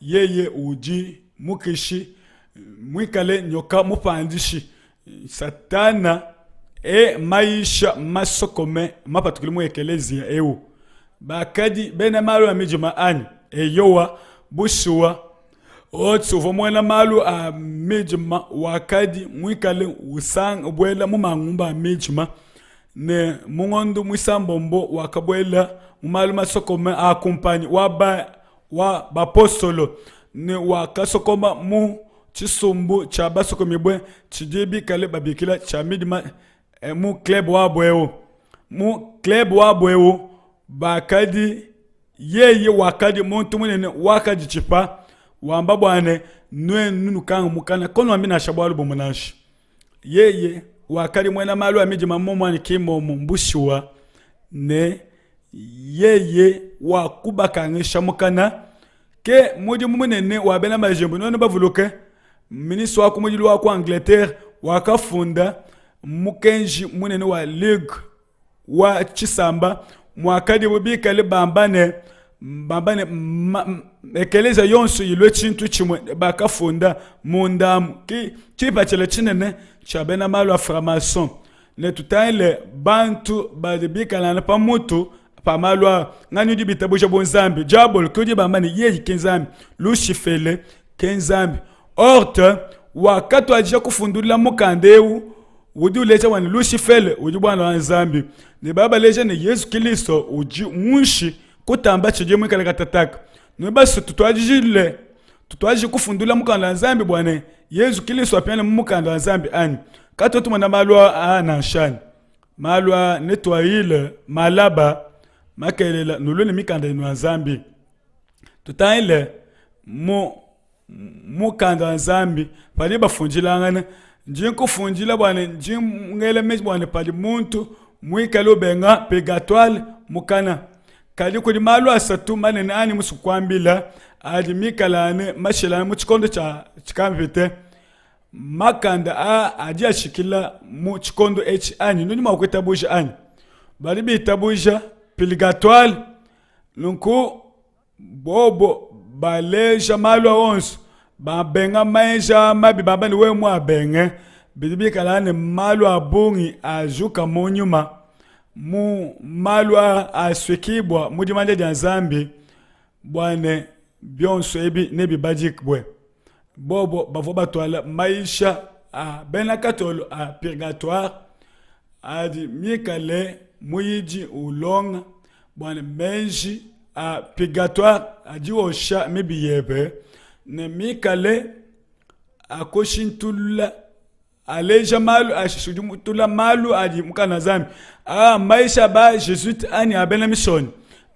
yeye udi mukishi muikale nyoka mupandishi Satana e mayisha masokome mapatukile mu ekeleziya eu. Bakadi bena malu a midima anyi? Eyowa, bushuwa. Otsi uvua muena malu a midima wakadi muikale usanga ubuela mu mangumba a midima ne mu ngondo muisambombo wakabuela mu malu masokome a kumpanyi wa ba wa bapostolo ne wakasokoma mu tshisumbu tshia basokomibue tshidi bikale babikila tshia midima eh, mu club wabo eu mu club wabo eu bakadi yeye wakadi muntu munene wakaditshipa wamba bua ne nuenu nukanga mukana konuambi nansha bualu bumue nansha yeye wakadi muena malu a midima mmuomu anyi ki mmuomu mbushuwa ne yeye wakubakangisha mukana ke mudimu munene wa bena majimbu nuenu bavuluke ministre wa kumudilu wa ku Angleterre wakafunda mukenji munene wa ligue wa tshisamba muakadibu bikale bamba ne bamba ne ekelezia yonso ilue tshintu tshimue bakafunda mundamu ki tshipatshila tshinene tshia bena malu a franc-maçon ne tutangile bantu badi bikalangana pa mutu pa malu a nganyi udi bitabuja bu nzambi diabolo ke udi bamba ne yeye ke nzambi lushifele ke nzambi orte wakatuadija kufundulula mukanda eu udi uleja bua ne lushifele udi buana wa nzambi ne babaleja ne yezu kilisto udi munshi kutamba tshidi muikale katataka ne basu tutuadijile tutuadije kufundula mukanda wa nzambi bua ne yezu kilisto apiane mu mukanda wa nzambi anyi katuena tumona malu aa nansha anyi malu aa netuayile malaba makelela nulue ne mikanda yenu ya nzambi tutangile mu mukanda wa nzambi padi bafundilangana ndi nkufundila bua ne ndi ngela meji bua ne padi muntu muikale ubenga purgatoire mukana kadi kudi malu asatu manene anyi musu kuambila adi mikalane mashilangane mu tshikondo tshia tshikampite makanda aa adi ashikila mu tshikondo etshi anyi nudi mua kuitabuja anyi badi bitabuja purgatoire nunku bobo baleja malu a onso babenga meji mabi bamba ne wewe muabenge bidi bikala ne malu a bungi ajuka mu nyuma mu malu a asuikibua mu dimanya dia Nzambi bua ne bionso ebi nebibadikibue bobo bavua batuala mayisha a bena Katolo a purgatoire adi mikale muyidi ulonga bua ne meji a purgatoire adi osha mibi yebe ne mikale akushintulula aleja malu ashintulula malu adi mukanda Nzambi a maisha ba Jesuite anyi a bena mishonyi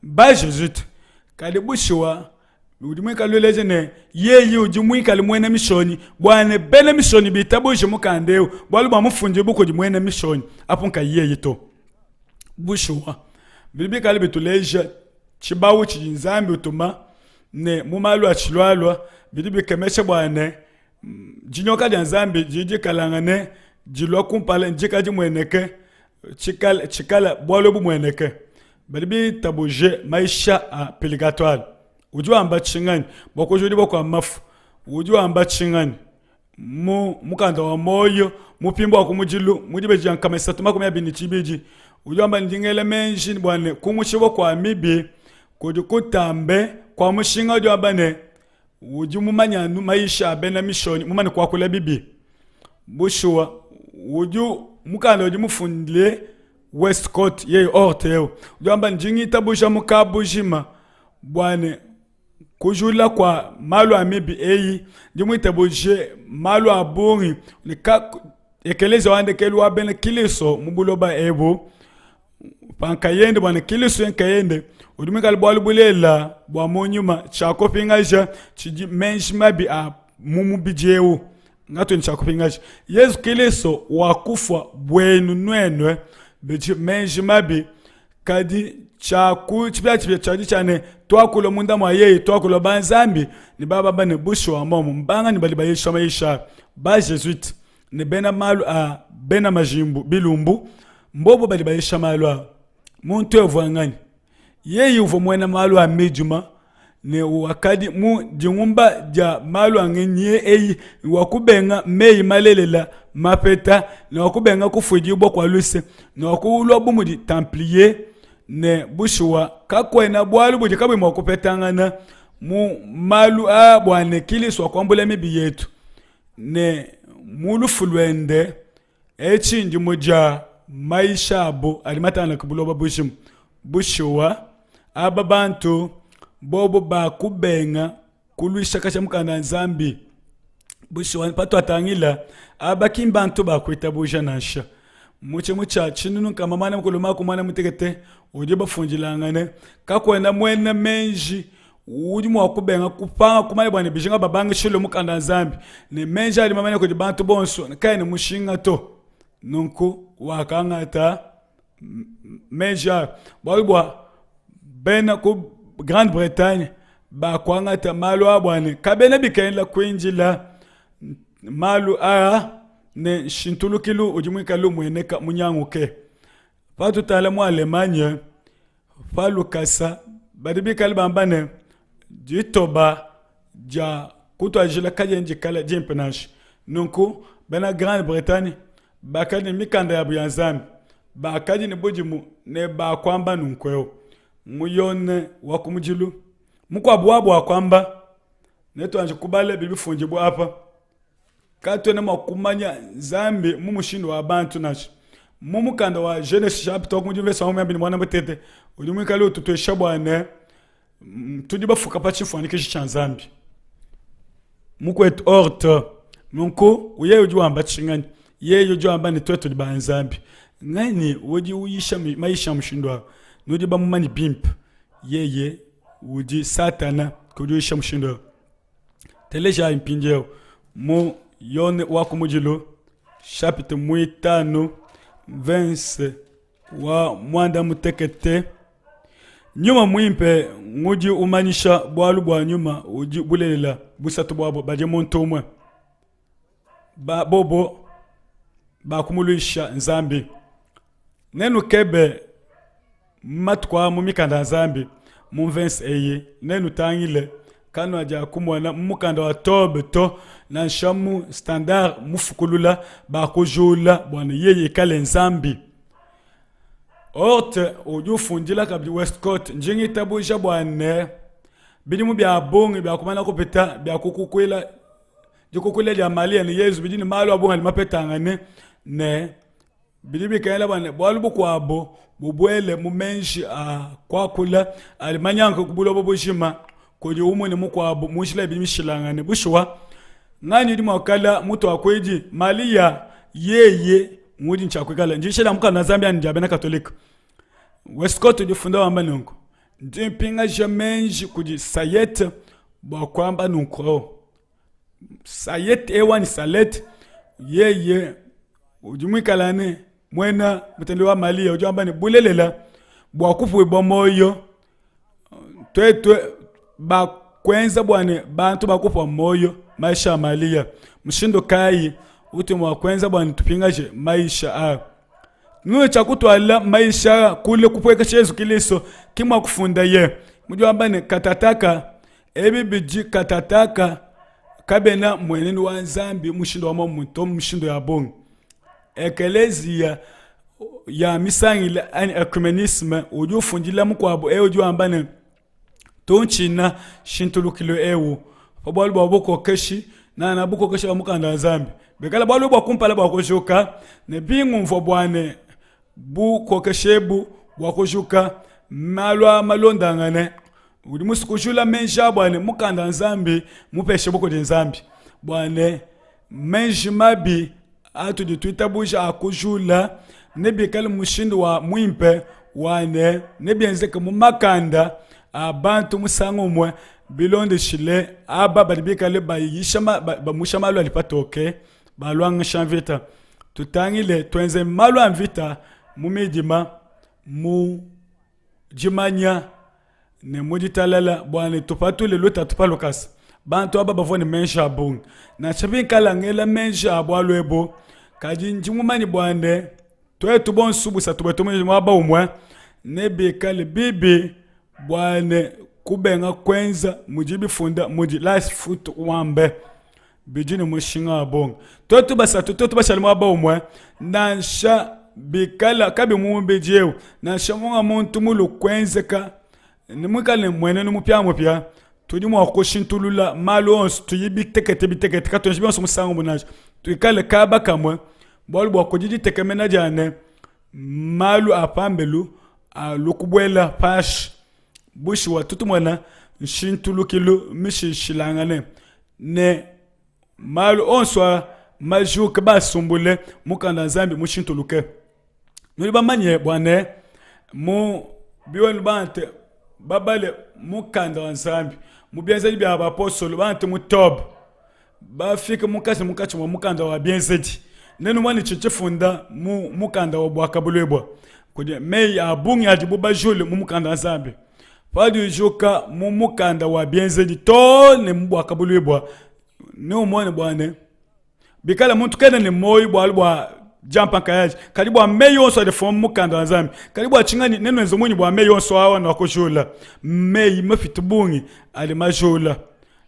ba Jesuite kadi bushuwa udi muikale uleja ne yeye udi muikale muena mishonyi bua ne bena mishonyi bitabuje mukanda eu bualu bua mufundibu kudi muena mishonyi apo nkayi yeye to bushuwa bidi bikale bituleja tshibawu tshidi nzambi utuma ne mu malu atshilualua bidi bikemesha bua ne dinyoka dia nzambi didi dikalangane dilua kumpala ndika dimueneke tshikala tshikala bualu bumueneke badi bitabuje maisha a purgatoire udi wamba tshinganyi bua kujudibua kua mafu udi wamba tshinganyi mu mukanda wa muoyo mupimbu wa kumudilu mu dibeji dia nkama isatu makumi abidi ne tshibidi udi wamba ndi ngela meji bua ne kumushibua kua mibi kudi kutambe kua mushinga udi wamba ne udi mumanye anu mayisha a bena mishonyi mumane kuakula bibi bushuwa udi mukanda udi mufundile Westcott yeye Hort eu udi wamba ndi ngitabuja mu kabujima bua ne kujula kua malu a mibi eyi ndi muitabuje malu a bungi ne ka ekelezia wa ndekelu wa bena Kilisto mu buloba ebu pa nkayende bua ne Kilisto nkayende udi muikale bualu bulelela bua mu nyuma tshia kupingaja tshidi meji mabi a mu mubidi eu ngatweni tshia kupingaja Yezu Kilisto wakufua buenu nuenu bidi meji mabi kadi tshia ku tshipiatshipia tshiadi tshia ne tuakula munda mua yeye tuakula ba Nzambi ne babamba ne bushuwa momu mbangani badi bayisha mayisha ba Jesuite ne bena malu a bena majimbu bilumbu mbobo badi bayisha malu a muntu uvua nganyi yeye uvua muena malu a midima ne wakadi mu dingumba dia malu a ngenyi eyi wakubenga meyi malelela mapeta ne wakubenga kufuidibua kua luse ne wakulua bu mudi templier ne bushuwa kakuena bualu budi kabuyi mua kupetangana mu malu a bua ne Kilisto wakuambula mibi yetu ne mu lufu luende etshi ndi mudia mayisha abu adi matangila ku buloba bujima bushuwa aba bantu bobo bakubenga kuluisha kasha mukanda nzambi bushuwa patuatangila aba ki mbantu ba kuitabuja nansha mu tshimu tshia tshinunu nkama muanda mukulu makumi muanda mutekete udi bafundilangane kakuena muena meji udi mua kubenga kupanga kumanya bua ne bijinga babangishile mukanda wa Nzambi ne meji adi mamanya kudi bantu bonso kayi ne mushinga to. Nunku wakangata meji a bualu bua bena ku Grande Bretagne bakuangata malu a bua ne kabena bikengela kuindila malu aa ne nshintulukilu udi muikale umueneka munyanguke. Patutala mu Allemagne pa lukasa badi bikale bamba ne ditoba dia kutuadijila kadiena dikale dimpe nansha. Nunku bena Grande-Bretagne bakadi ne mikanda yabu ya Nzambi, bakadi ne budimu ne bakuamba nunku eu mu Yone wa kumudilu mukuabu wabu wakuamba netuanji kubala bidi bifundibua apa. Katuena mua kumanya Nzambi mu mushindu wa bantu nansha. Mu mukanda wa Genese chapitre wa kumudilu verse wa makumi abidi ne muanda mutekete udi muikale ututuesha bua ne tudi bafuka pa tshifuanyikiji tshia Nzambi. Mukuetu Hort nunku yeye udi wamba tshinganyi? Yeye udi wamba ne tuetu tudi ba Nzambi. Nganyi udi uyisha mayisha a mushindu au? Nudi bamumanye bimpe. Yeye udi Satana ke udi uyisha mushindu au. Telejayi mpindieu mu Yone wa kumudilu chapitre muitanu verse wa muanda mutekete. Nyuma muimpe ngudi umanyisha bualu bua nyuma udi bulelela busatu buabo badi muntu umue. Ba bobo bakumuluisha Nzambi. Nenukebe matuku a mu mikanda ya Nzambi mu mvese eyi nenutangile kanuadia kumona mu mukanda wa Tobe to nansha mu standard mufukulula bakujula bua ne yeye ikale Nzambi. Hort udi ufundila kabidi Westcott ndi ngitabuja bua ne bidimu bia bungi bia kumana kupita bia kukukuila. Dikukuila dia Malia ne Yezu bidi ne malu a bungi adi mapetangane ne bidi bikengela bua ne bualu bukuabu bubuele mu meji a kuakula adi manyanguke ku buloba bujima kudi umue ne mukuabu mu njila ibidi mishilangane. Bushuwa, nganyi udi mua kuikala mutuakuidi? Malia yeye ngudi ntshia kuikala. Ndiyisha dia mukanda wa Nzambi anyi dia bena Katolike? Westcott udi ufunda wamba nunku, Ndi mpingaja meji kudi Sayete bua kuamba nunku. Sayete eu anyi Salete yeye udi muikala ne muena mutende wa Malia udi wamba ne bulelela bua kupuibua muoyo tuetu bakuenza bua ne bantu bakupua muoyo maisha a Malia. Mushindu kayi utu mua kuenza bua ne tupingaje maisha a nunu tshia kutuala maisha kule kupuekesha Yezu Kilisto ki mua kufundaye mudi wamba ne katataka Ebi bidi katataka kabena mmuenenu wa Nzambi mushindu wa muomumue to mu mishindu ya bungi. Ekeleziya ya misangile anyi ecumenisme udi ufundila mukuabu eu udi wamba ne, tuntshina nshintulukilu eu pa bualu bua bukokeshi nana bukokeshi bua mukanda wa Nzambi bikala bualu bua kumpala bua kujuka ne bingumvua bua ne bukokeshi ebu bua kujuka malu a malondangane udi musue kujula meji a bua ne mukanda wa Nzambi mupeshe kudi Nzambi bua ne meji mabi atudi tuitabuja a kujula nebikale mushindu wa muimpe wa ne nebienzeke mu makanda a bantu musangu umue bilondeshile aba badi bikale bayisha bamusha malu adi patoke baluangisha mvita tutangile tuenze malu a mvita mu midima mu dimanya ne mu ditalala bua ne tupatule lutatu pa lukasa. Bantu aba bavua ne meji a bungi. Nansha bikala ngela meji a bualu ebu, kadi ndi mumanye bua ne tuetu bonso busatu buetu muaba umue nebikale bibi bua ne kubenga kuenza mudi bifunda mudi Lightfoot wambe. Bidi ne mushinga wa bungi. Tuetu basatu tuetu bashale muaba umue, nansha bikala kabi mu mubidi eu, nansha munga muntu mulu kuenzeka ne muikale ne mmuenenu mupiamupia, tudi mua kushintulula malu onso, tuyi bitekete bitekete, katuenji bionso musangu umue nansha. Tuikale kaba kamue, bualu bua kudi ditekemena dia ne, malu a pambelu alu kubuela panshi. Bushuwa, tutu tumona nshintulukilu mishilashilangane ne malu onso a majuke basumbule mukanda wa Nzambi mushintuluke. Nudi bamanye bua ne mu biwenu bantu babale mukanda wa Nzambi mu bienzedi bia bapostolo bantu mu Tob bafike munkatshi munkatshi mua mukanda wa bienzedi nenumone tshidi tshifunda mu mukanda wa Buakabuluibua kudi meyi a bungi adibu bajule mu mukanda wa Nzambi padi ujuka mu mukanda wa bienzedi too ne mu Buakabuluibua neumone bua ne bikala muntu kena ne muoyo bualu bua diampa nkayadi kadi bua meyi onso adi afuma mu mukanda wa Nzambi kadi bua tshinganyi nenuenze munyi bua meyi onso awa nuakujula meyi mapite bungi adi majula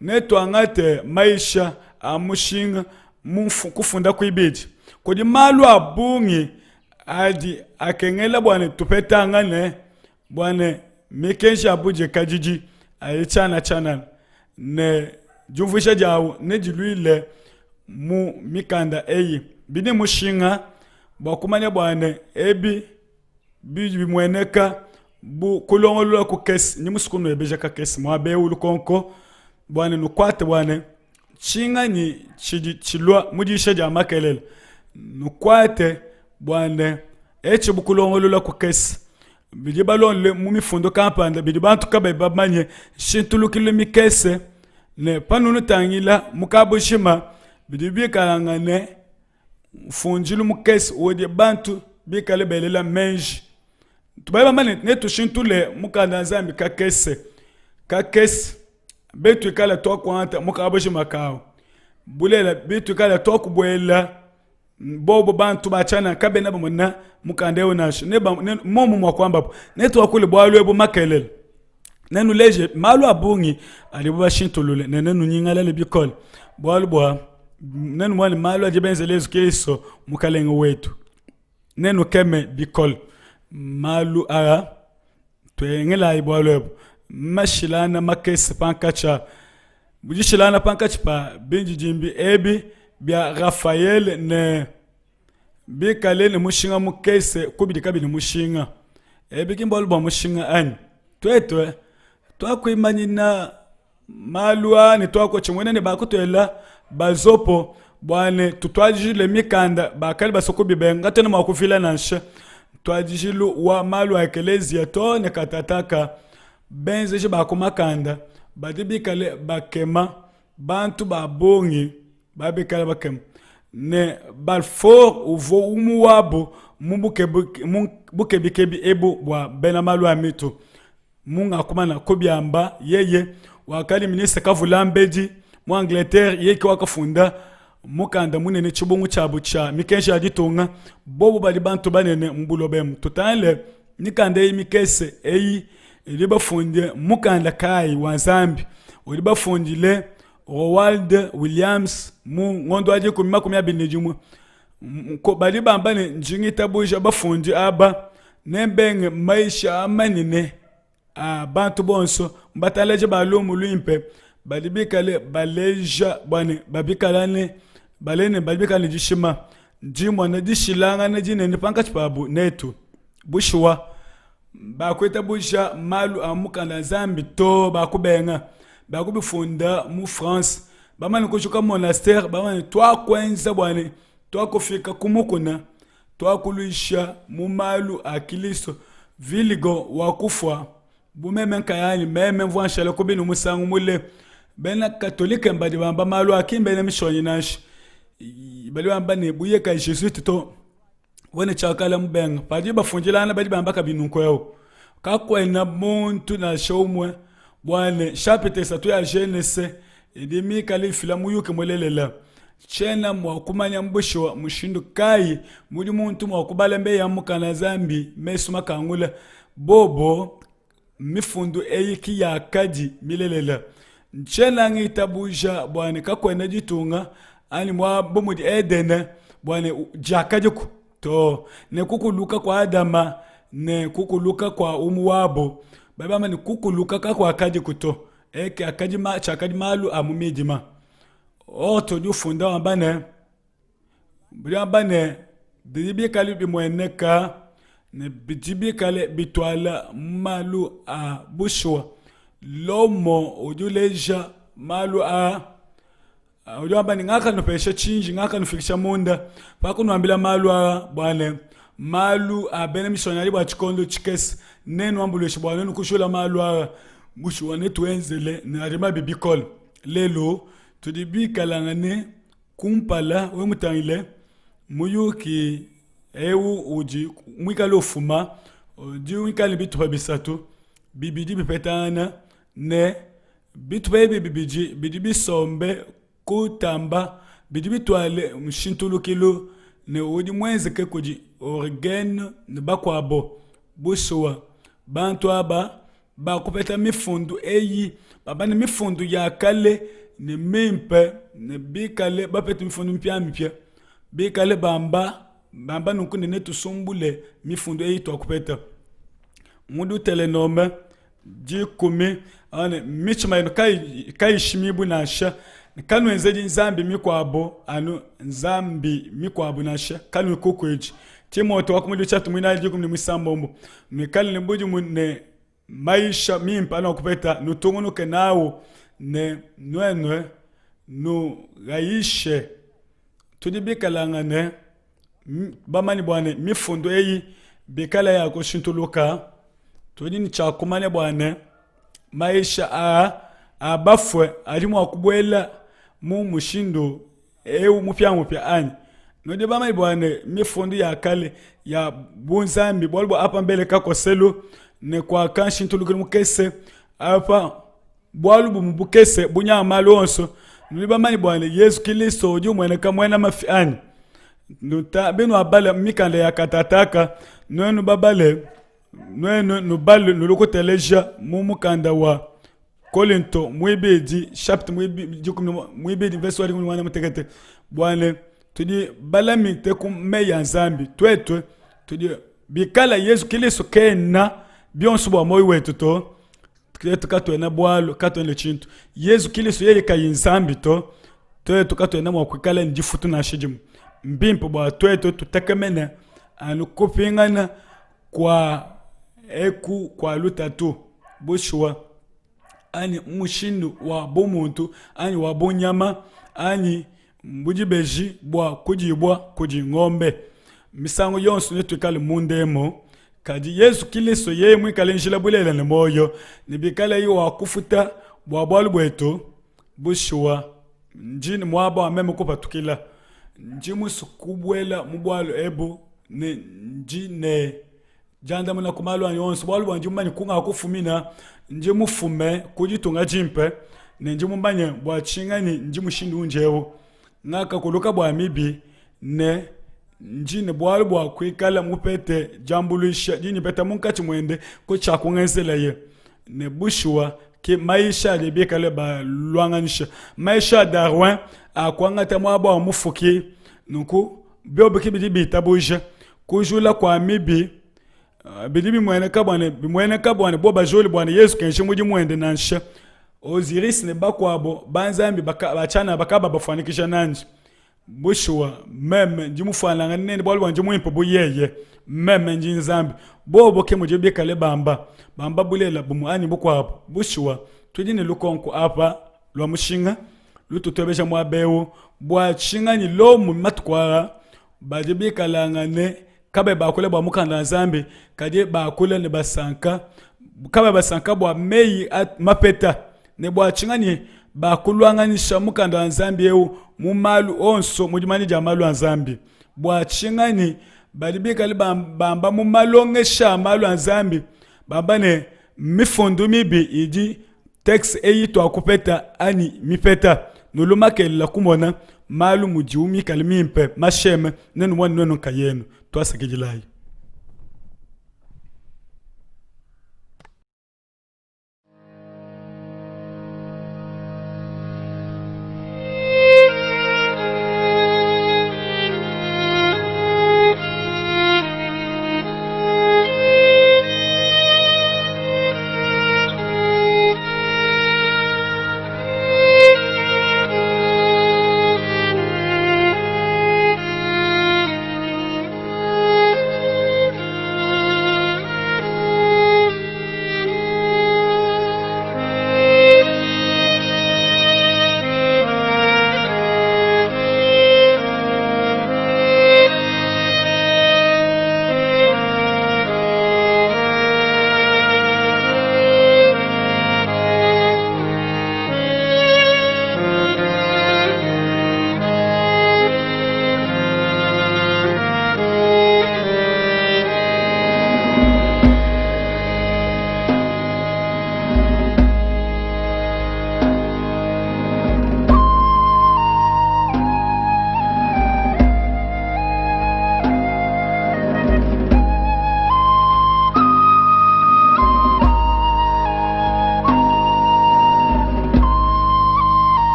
Netuangate maisha a mushinga mu kufunda kuibidi. Kudi malu a bungi adi akengela bua ne tupetangane bua ne mikenji ya budikadidi ayi tshiana tshianana ne diumvuija diawu nediluile mu mikanda eyi. Bidi mushinga bua kumanya bua ne ebi bidi bimueneka bu kulongolola kukese ndi musue kunuebeja kakese muaba eu lukonko bua ne nukuate bua ne tshinganyi tshidi tshilua mu diyisha dia makelela nukuate bua ne etshi bu kulongolola kukese bidi balonde mu mifundu kampanda bidi bantu kabayi bamanye nshintulukilu mikese ne panunutangila mu kabujima bidi bikalangane mfundilu mukese udi bantu bikale belela meji tubaye bamba ne netushintule mukanda wa nzambi kakese kakese betuikala tuakuata mukabujima kawu bulela bituikala tuakubuela bobo bantu ba tshianana kabena bamona mukanda eu nansha momu mua kuambabu netuakule bualu ebu makelela Nenuleje malu a bungi adibu bashintulule ne nenunyingalale bikole bualu bua nenumone malu adi benzele Yezu Kristo Mukalenge wetu. Nenukeme bikole malu aa. Tuengelayi bualu ebu mashilana makese pankatshi. Dishilangana pankatshi pa bindidimbi ebi bia Raphael ne bikale ne mushinga mukese ku bidi kabiyi ne mushinga. Ebi ki mbualu bua mushinga anyi? Tuetu tuakuimanyina malu aa ne tuakutshimuena ne bakutuela bazopo bua ne tutuadijile mikanda bakali basue kubibenga katuena mua kuvila nansha ntuadijilu wa malu a ekeleziya too ne katataka benzeji ba ku makanda badi bikale bakema bantu ba bungi babikale bakema ne Balfour uvua umue wabu mu bukebikebi ebu bua bena malu a mitu. Mungakumana kubiamba yeye wakadi ministre kavulambedi mu Angleterre, yeye ke wakafunda mukanda munene tshibungu tshiabu tshia mikenji ya ditunga. Bobu badi bantu banene mu buloba emu. Tutangile mikanda eyi mikese eyi idi bafunde mukanda kayi wa Nzambi udi bafundile Roald Williams mu ngondo wa dikumi 21. Badi bamba ne, ndi ngitabuja bafundi aba nembenge maisha a manene a bantu bonso mbatalaji ba lumu luimpe badi bikale baleja bua ne babikala ne balene badi bikale ne dishima. Ndi mmona dishilangana dinene pankatshi pabu netu. Bushuwa, bakuitabuja malu a mukanda wa Nzambi to bakubenga bakubifunda mu France bamane kujuka monastère bamane tuakuenza bua ne tuakufika ku mukuna tuakuluisha mu malu a Kilisto Viligo wakufua bu meme nkayanyi meme mvua nshala ku binu musangu mule bena katolike mbadi bamba malu a ki mbena mishonyi nansha badi bamba ne buye ka jesuite to wene tshiakala mubenga padi bafundilangana badi bamba kabidi nunku eu kakuena muntu nansha umue bua ne shapita isatu ya Genese idi mikale ifila muyuki mulelela. Tshiena mua kumanya bushuwa mushindu kayi mudi muntu mua kubala meyi a mukanda Nzambi mesu makangula. Bobo mifundu eyi ki yakadi milelela. Ntshiena ngitabuja bua ne kakuena ditunga anyi muaba bu mudi Edene bua ne diakadiku to ne kukuluka kua Adama ne kukuluka kua umue wabo badi bamba ne kukuluka kakuakadiku to eke akadi ma, tshiakadi malu a mu midima. Orto udi ufunda wamba ne bidi wamba ne bidi bikale bimueneka ne bidi bikale bituala malu a bushuwa. Lomo udi uleja malu a udi wamba ne ngakanupesha tshinji ngakanufikisha munda pa kunuambila malu aa bua ne malu a bena misionari bua tshikondo tshikese nenuambuluishe bua nuenu kujula malu aa bushuwa netuenzele ne adi mabi bikole lelu tudi bikalangane Kumpala, wewe mutangile muyuki eu udi muikale ufuma, udi muikale ne bitupa bisatu bibidi bipetangana ne bitupa ebi bibidi bidi bisombe kutamba bidi bituale nshintulukilu ne udi muenzeke kudi Origene ne bakuabo. Bushuwa, bantu aba bakupeta mifundu eyi bamba ne mifundu ya kale ne mimpe ne bikale bapete mifundu mipiamipia bikale bamba bamba nunku ne netusumbule mifundu eyi tuakupeta mu Dutelenome dikumi ne mitshima yenu kayishimibu nansha kanuenzedi nzambi mikuabo anu nzambi mikuabo nansha kanuikukuidi Timote wa kumudilu tshiatu muinayi dikumi ne muisambombo nuikale ne budimu ne mayisha mimpe anuakupeta nutungunuke nawu ne nuenu nugayishe tudi bikalangane bamanye bua ne mifundu eyi bikala ya kushintuluka tudi ne tshia kumanya bua ne mayisha aa a bafue adi mua kubuela mu mushindu eu mupiamupia anyi? Nudi bamanye bua ne mifundu ya kale ya bunzambi bualu bua apa mbele kakoselu ne kuaka nshintulukilu mukese apa bualu bumu bukese bunyanga malu onso. Nudi bamanye bua ne Yezu Kilisto udi umueneka muena mafi anyi? Nuta binuabala mikanda ya katataka nuenu babale nuenu nubale nulukuteleja mu mukanda wa Kolinto muibidi chapitre muibidi verse wa dikumi ne muanda mutekete bua ne tudi balamite ku meyi a Nzambi tuetu tudi bikala Yezu Kilisto kena bionso bua muoyo wetu to. Twetu katwena bwalu, katwena ne tshintu. Yezu Kilisto yeye kayi Nzambi to, twetu katwena mwa kwikala ne difutu nansha dimwe. Mbimpe bwa twetu tutekemene anu kupingana kwa eku kwa lutatu. Bushuwa, anyi mushindu wa bumuntu anyi wa bunyama anyi budibeji bwa kudiibwa kudi ngombe. Misangu yonso netwikale munda emu. Kadi Yezu Kilisto yeye muikale njila bulelela ne muoyo, ne bikalaye wa kufuta bua bualu buetu, bushuwa ndi ne muaba wa meme kupatukila. Ndi musue kubuela mu bualu ebu ne ndi ne diandamuna ku malu anyi onso, bualu bua ndi mumanye kungakufumina, ndi mufume ku ditunga dimpe, ne ndi mumanye bua tshinganyi ndi mushindu undi eu. Ngakakuluka bua mibi ne Ndi ne bualu bua kuikala mupete diambuluisha dindi mpeta munkatshi muende ku tshia kungenzelaye. Ne bushuwa ke mayisha adi bikale baluanganyisha. Mayisha a Darwin a kuangata muaba wa Mufuki, nunku biobi ke bidi bitabuja kujula kua mibi. Bidi bimueneka bua ne, bimueneka bua ne bobu bajule bua ne Yezu kenji mudimu wende nansha. Osiris ne bakuabo banzambi ba tshianana bakababafuanyikija nandi. Bushuwa, meme ndi mufuanangane nende bualu bua ndi muimpe bu yeye. Meme ndi Nzambi. Bobo ke mudibo bikale bamba, bamba bulelela bumue anyi bukuabu. Bushuwa, tudi ne lukonko apa lua mushinga lututuebeja muaba eu, Bua tshinganyi Lomo matuku aa badi bikalangane kabayi bakula bua mukanda wa Nzambi, kadi bakula ne basanka, kabayi basanka bua meyi mapeta, ne bua tshinganyi bakuluanganyisha mukanda wa Nzambi eu mu malu onso mu dimanya dia malu a Nzambi? Bua tshinganyi badi bikale bamba mu malongesha a malu a Nzambi bamba ne mifundu mibi idi texte eyi tuakupeta anyi mipeta? Nulumakelela kumona malu mudiwu mikale mimpe masheme, nenumone nuenu nkayenu. Tuasakidilayi.